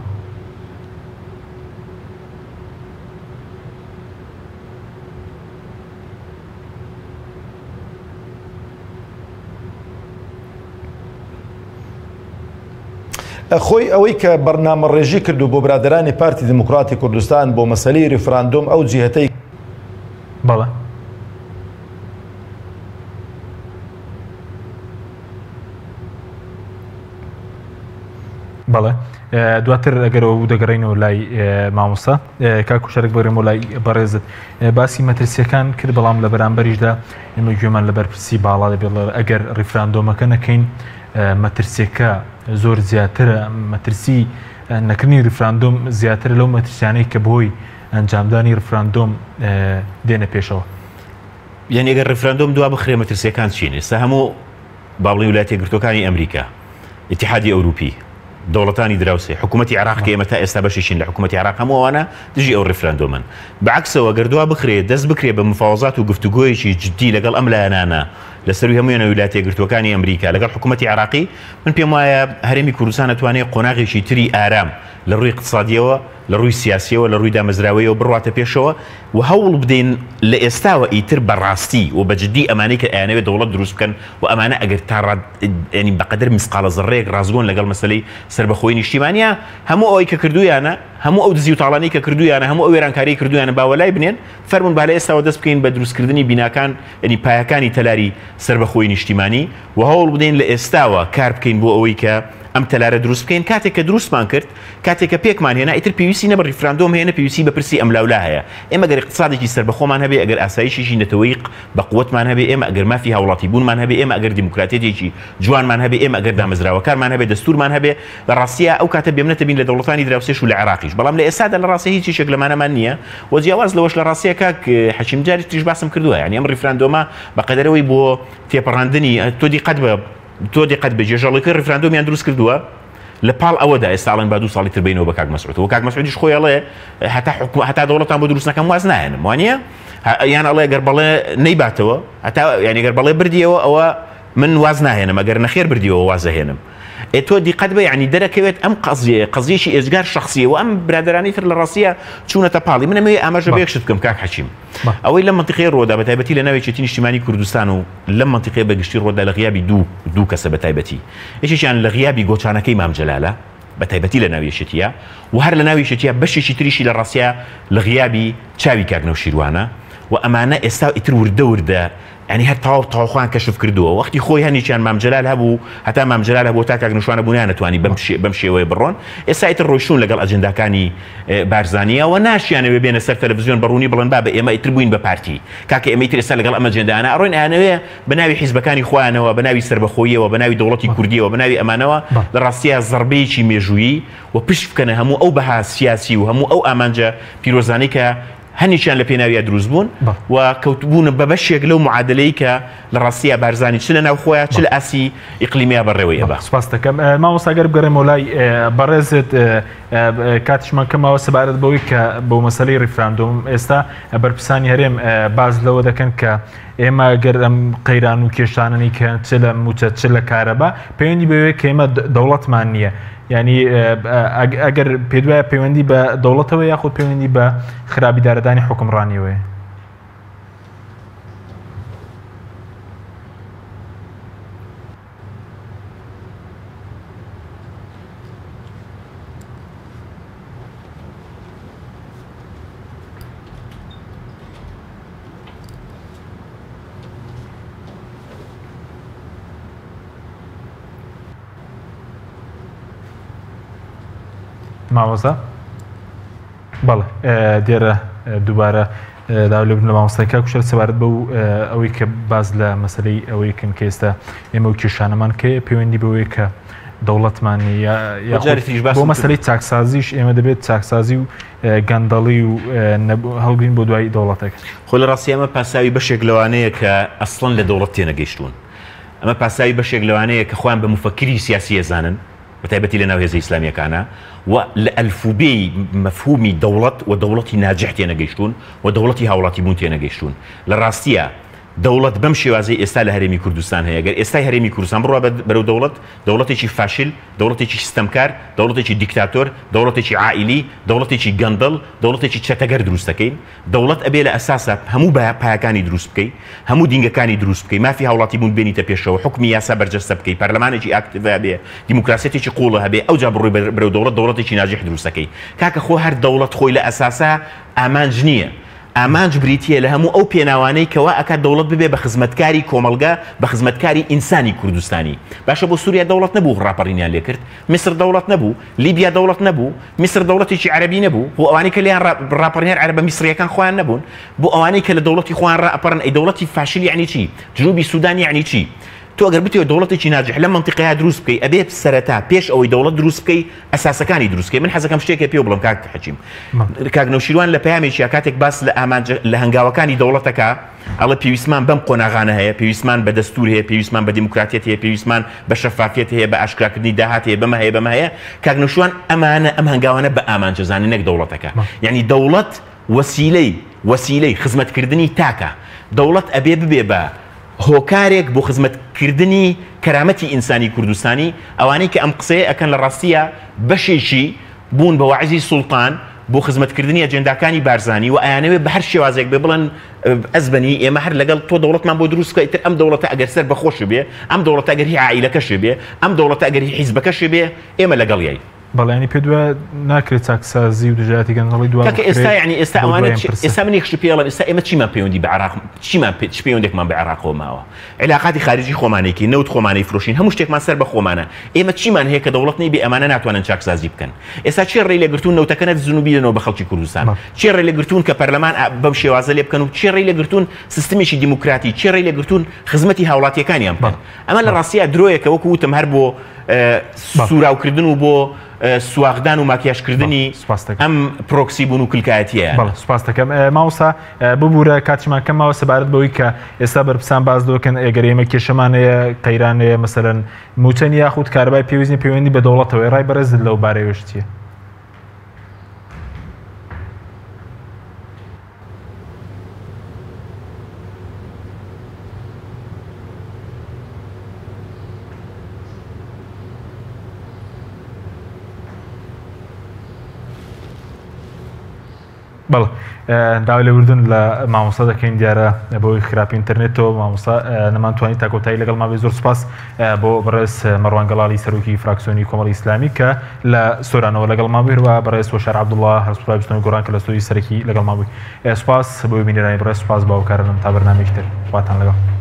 خۆی ئەوەی کە بەرنامەڕێژی کردو بۆ برادەرانی پارتی دیموکراتی کوردستان بۆ مەسەلەی ریفراندۆم ئەو جیهەتەی بەڵێ. بەڵێ دواتر ئەگەرەوە بوو دەگەڕێینەوە لای مامۆستا کاک شەرک بگەڕێمەوە لای بەڕێزت باسی مەترسیەکان کرد بەڵام لە بەرامبەریشدا ئێمە گوێمان لە بەرپرسی باڵا دەبێت ئەگەر ڕیفراندۆمەکە نەکەین مەترسیەکە زۆر زیاترە مەترسی نەکردنی ریفراندۆم زیاترە لەو مەترسیانەی کە بۆی ئەنجامدانی ریفراندۆم دێنە پێشەوە. یعنی ئەگەر ریفراندۆم دوا بخرێ مەترسیەکان چین؟ ئێستا هەموو با بڵێین ویلایەتە یەکگرتووەکانی ئەمریکا، ئیتیحادی ئەوروپی، دەوڵەتانی دراوسێ، حکوومەتی عێراق کە ئێمە تا ئێستا بەشێکین لە حکوومەتی عێراق هەموو ئەوانە دژی ئەو ڕیفراندۆمەن. بە عەکسەوە گەر دوا بخرێ دەست بکرێ بە مفاوەزات و گفتوگۆیەکی جدی لەگەڵ ئەم لایەنانە لە سەرووی هەموویانەوە ویلایەتە یەکگرتووەکانی ئەمریکا لەگەڵ حکوومەتی عێراقی من پێم وایە هەرێمی کوردستان ئەتوانێ قۆناغێکی تری ئارام لە ڕووی ئیقتسادییەوە لە ڕووی سیاسییەوە لە ڕووی دامەزراوەیەوە بڕواتە پێشەوە و هەوڵ بدەین لە ئێستاوە ئیتر بە ڕاستی و بە جدی ئەمانەی کە ئەیانەوێ دەوڵەت دروست بکەن و ئەمانە ئەگەر تا ڕاد یانی بە قەدەر مسقاڵە زەڕەیەک ڕاستگۆن لەگەڵ مەسەلەی سەربەخۆیی نیشتیمانیا هەموو ئەوەی کە کردوویانە هەموو ئەو دزی و تاڵانەی کە کردوویانە هەموو ئەو وێرانکاریەی کردوویانە با وەلای بنێن فەرموون با لە ئێستاوە دەست بکەین بە دروستکردنی بیناکان یانی پایەکانی تەلاری سەربەخۆیی نیشتیمانی و هەوڵ بدەین لە ئێستاوە کار بکەین بۆ ئەوەی کە ئەم تەلارە دروست بکەین کاتێک کە دروستمان کرد کاتێک کە پێکمان هێنا ئیتر پێویستی نە بە ڕیفراندۆم هەیە نە پێویستی بە پرسی ئەملاولا هەیە. ئێمە گەر ئیقتسادێکی سەربەخۆمان هەبێ، ئەگەر ئاسایشێکی نەتەوەیی بە قوەتمان هەبێ، ئێمە ئەگەر مافی هاوڵاتیبوونمان هەبێ، ئێمە ئەگەر دیموکراتیەتێکی جوانمان هەبێ، ئێمە ئەگەر دامەزراوەکانمان هەبێ، دەستوورمان هەبێ، لە ڕاستیا ئەو کاتە بێمنەتە بین لە دەوڵەتانی دراوسێش و لە عێراقیش. بەڵام لە ئێستادا لە ڕاستیا هیچ یەکێک لەمانەمان نییە و جیاواز لەوەش لە ڕاستیا کاک حەکیم جاری تریش باسم کردووە یانی ئەم ڕیفراندۆمە بە قەدەرەوەی بۆ تێپەڕاندنی تۆ دیقەت بە تۆ دیقەت بە گێژەڵەکەی ڕیفراندۆمیان دروست کردووە، لە پاڵ ئەوەدا ئێستا ئەڵێن با دوو ساڵی تر بینەوە بە کاک مەسعود و کاک مەسعودیش خۆی ئەڵێ هەتا حکوم هەتا دەوڵەتان بۆ دروست نەکەم واز ناهێنم وانییە یان ئەڵێ گەر بەڵێ نەیباتەوە هەتا یانی گەر بەڵێ بردیەوە ئەوە من واز ناهێنم ئەگەر نەخێر بردیەوە واز ئەهێنم ئێ تۆ دیقەت بە یعنی دەرەکەوێت ئەم قەزیەیە قەزیەکی ئێجگار شخصیە و ئەم برادەرانی تر لە ڕاستیە چوونەتە پاڵی من ئەمەوێ ئاماژە بە یەک شت بکەم کاک حەکیم ئەوەی لەم مەنتیقەیە ڕوودا بە تایبەتی لە ناو یەکێتی نیشتیمانی کوردستان و لەم مەنتیقەیە بە گشتی ڕوودا لە غیابی دوو دوو کەسە بە تایبەتی یەکێکیان لە غیابی گۆچانەکەی مام جەلالە بە تایبەتی لە ناو یەکێتیە و هەر لە ناو یەکێتیە بەشێکی تریشی لە ڕاستیا لە غیابی چاوی کاک نەوشیروانە و ئەمانە ئێستا ئیتر وردە وردە یانی هەر تەواو تەواو خۆیان کەشف کردووە وەختی خۆی هەنێکیان مام جەلال هەبوو هەتا مام جەلال هەبوو تا کاک نەوشیروان هەبوو نەیانەتوانی بەم بەم شێوەیە بڕۆن ئێستا ئیتر ڕۆیشتوون لەگەڵ ئەجنداکانی بارزانییەوە ناشیانەوێ بێنە سەر تەلەفزیۆن بە ڕوونی بڵێن بابە ئێمە ئیتر بووین بە پارتی کاکە ئێمە ئیتر ئێستا لەگەڵ ئەم ئەجێندایانە ئەڕۆین ئەیانەوێ بە ناوی حیزبەکانی خۆیانەوە بە ناوی سەربەخۆییەوە بە ناوی دەوڵەتی کوردییەوە بە ناوی ئەمانەوە لە ڕاستیا زەڕبەیەکی مێژوویی و پشت بکەنە هەموو ئەو بەها سیاسی و هەموو ئەو ئامانجە پیرۆزانەی کە هەنێکیان لە پێناویا دروست بوون و کەوتبوون بە بەشێک لەو معادلەی کە لە ڕاستیا بارزانی چ لە ناوخۆیە چ لە ئاستی ئیقلیمیا بەڕێوەی ئەبا. سپاست دەکەم مامۆستا گەر بگەڕێمەوە لای بەڕێزت کاتیشمان کەماوە سەبارەت بەوەی کە بۆ مەسەلەی ڕیفراندۆم ئێستا بەرپرسانی هەرێم باس لەوە دەکەن کە ئێمە گەر ئەم قەیران و کێشانەی کە چ لە موچە چ لە کارەبا پەیوەندی بەوەیە کە ئێمە دەوڵەتمان نییە یعنی ئەگەر پێدوایە پەیوەندی بە دەوڵەتەوە یاخود پەیوەندی بە خراپی دارەدانی حکومڕانیەوەیە؟ مامۆستا بەڵێ دیارە دووبارە داوا لێبوردن لە مامۆستای کاک کوشەر سەبارەت بەو ئەوەی کە باز لە مەسلەی ئەوەی کن کە ئێستا ئێمە و کێشانەمان کە پەیوەندی بەوەیە کە دەوڵەتمان بۆ مەسلەی چاکسازیش ئێمە دەبێت چاکسازی و گەندەڵی و هەڵگرین بۆ دوای دەوڵەتەکە. خۆ لە ڕاستی ئەمە پاساوی بەشێک لەوانەیە کە ئەسڵەن لە دەوڵەت تێنەگەیشتوون. ئەمە پاساوی بەشێک لەوانەیە کە خۆیان بە موفەکری سیاسی ئەزانن، بە تایبەتی لە ناو هێزە ئیسلامییەکانا و لە ئەلفوبێی مەفهومی دەوڵەت و دەوڵەتی ناجح تێنەگەیشتوون و دەوڵەتی هاوڵاتیبوون تێنەگەیشتوون. لە ڕاستیا دەوڵەت بەم شێوازەی ئێستا لە هەرێمی کوردستان هەیە، گەر ئێستای هەرێمی کوردستان بڕوا بەرەو دەوڵەت، دەوڵەتێکی فاشل، دەوڵەتێکی ستەمکار، دەوڵەتێکی دیکتاتۆر، دەوڵەتێکی عائیلی، دەوڵەتێکی گەندەڵ، دەوڵەتێکی چەتەگەر دروست دەکەین. دەوڵەت ئەبێ لە ئەساسا هەموو پایەکانی دروست بکەی، هەموو دینگەکانی دروست بکەی، مافی هاوڵاتی بوون بێنیتە پێشەوە، حوکمی یاسا بەرجەستە بکەی، پەرلەمانێکی ئاکتیڤ هەبێ، دیموکراسیەتێکی قووڵ هەبێ، ئەوجا بڕۆی بەرەو دەوڵەت، دەوڵەتێکی ناجیح دروست دەکەی. کاکە خۆ هەر دەوڵەت خۆی لە ئەساسا ئامانج نییە. ئامانج بریتییە لە هەموو ئەو پێناوانەی کە وا ئەکات دەوڵەت ببێ بە خزمەتکاری کۆمەڵگە، بە خزمەتکاری ئینسانی کوردستانی. باشە بۆ سوریا دەوڵەت نەبوو ڕاپەڕینیان لێ کرد؟ میسر دەوڵەت نەبوو؟ لیبیا دەوڵەت نەبوو؟ میسر دەوڵەتێکی عەرەبی نەبوو؟ بۆ ئەوانەی کە لێیان ڕاپەڕین هەر عەرەبە میسرییەکان خۆیان نەبوون؟ بۆ ئەوانەی کە لە دەوڵەتی خۆیان ڕائەپەڕن ئەی دەوڵەتی فاشل یەعنی چی؟ جنوبی سودان یەعنی چی؟ تۆ ئەگەر بتەوێت دەوڵەتێکی ناجح لەم مەنتیقەیە دروست بکەی ئەبێ سەرەتا پێش ئەوەی دەوڵەت دروست بکەی ئەساسەکانی دروست بکەی. من حەزەکەم شتێکێ پێ بڵێم کاک حەکیم. کاک نەوشیروان لە پەیامێکیا کاتێک باس لە ئامانج لە هەنگاوەکانی دەوڵەتەکە ئەڵێ پێویستمان بەم قۆناغانە هەیە، پێویستمان بە دەستوور هەیە، پێویستمان بە دیموکراتیەت هەیە، پێویستمان بە شەفافیەت هەیە، بە ئاشکراکردنی داهات هەیە، بەمە هەیە، بەمە هەیە. کاک نەوشیروان ئەمانە ئەم هەنگاوانە بە ئامانج ئەزانێ نەک دەوڵەتەکە. یانی دەوڵەت وەسیلەی وەسیلەی خزمەتکردنی تاکە. دەوڵەت ئەبێ ببێ بە هۆکارێک بۆ خزمەتکردنی کەرامەتی ئینسانی کوردستانی، ئەوانەی کە ئەم قسەیە ئەکەن لە ڕاستیا بەشێکی بوون بە واعزی سوڵتان بۆ خزمەتکردنی ئەجێنداکانی بارزانی و ئەیانەوێ بە هەر شێوازێک بێ بڵێن ئەزبەنی ئێمە هەر لەگەڵ تۆ دەوڵەتمان بۆ دروست بکە، ئیتر ئەم دەوڵەتە ئەگەر سەر بە خۆشی بێ، ئەم دەوڵەتە ئەگەر هی عائیلەکەشی بێ، ئەم دەوڵەتە ئەگەر هی حیزبەکەشی بێ، ئێمە لەگەڵیین. بەڵێ یانی پێت وایە ناکرێت چاکسازی و دژایەتی گەندەڵی دوا کاکە ئێستا یعنی ئێستا ئەوانە ئێستا من یەک شت پێ ئەڵێم ئێستا ئێمە چیمان پەیوەندی بە عێراق چیمان پێ چ پەیوەندێکمان بە عێراقەوە ماوە عیلاقاتی خارجی خۆمانێکی نەوت خۆمانەی فرۆشین هەموو شتێکمان سەر بە خۆمانە ئێمە چیمان هەیە کە دەوڵەت نەیبێ ئەمانە ناتوانن چاکسازی بکەن ئێستا چێ ڕێی لێگرتوون نەوتەکە نەدزن و بیدەنەوە بە خەڵکی کوردستان چێ ڕێی لێگرتوون کە پەرلەمان بەم شێوازە لێ بکەن و چێ ڕێی لێگرتوون سیستمێکی دیموکراتی چێ ڕێی لێگرتوون خزمەتی هاوڵاتیەکانیان بکەن ئەمە لە ڕاستیا درۆیەکە وەکو وتم هەر بۆ سوراوکردن و بۆ سواغدان و ماکیاژکردنی ئەم پرۆکسی بوون و کلکایەتیە. بەڵێ سوپاس دەکەم مامۆستا ببوورە کاتیمان کەم ماوە سەبارەت بەوەی کە ئێستا بەرپرسان باس دەکەن ئەگەر ئێمە کێشەمان هەیە قەیران هەیە مەسەلەن مووچە نییە یاخود کارەبای پێویست نییە پەیوەندی بە دەوڵەتەوەیە ڕای بەڕێزت لەو بارەیەوەش چییە؟ بەڵێ داوای لێبوردن لە مامۆستا دەکەین دیارە بەوەی خراپی ئینتەرنێتەوە مامۆستا نەمانتوانی تا کۆتایی لەگەڵمان بێ زۆر سوپاس بۆ بەڕێز مەڕوان گەڵاڵی سەرۆکی فراکسیۆنی کۆمەڵی ئیسلامی کە لە سۆرانەوە لەگەڵمان بوو هەروەها بەڕێز هۆشیار عەبدوڵڵا هەرسوپای بزوتنەوەی گۆڕان کە لە ستۆدیۆی سەرەکی لەگەڵمان بووی سوپاس بۆ بینەرانی بەڕێز سوپاس بۆ هاوکارانم تا بەرنامەیەکی تر خواتان لەگەڵ.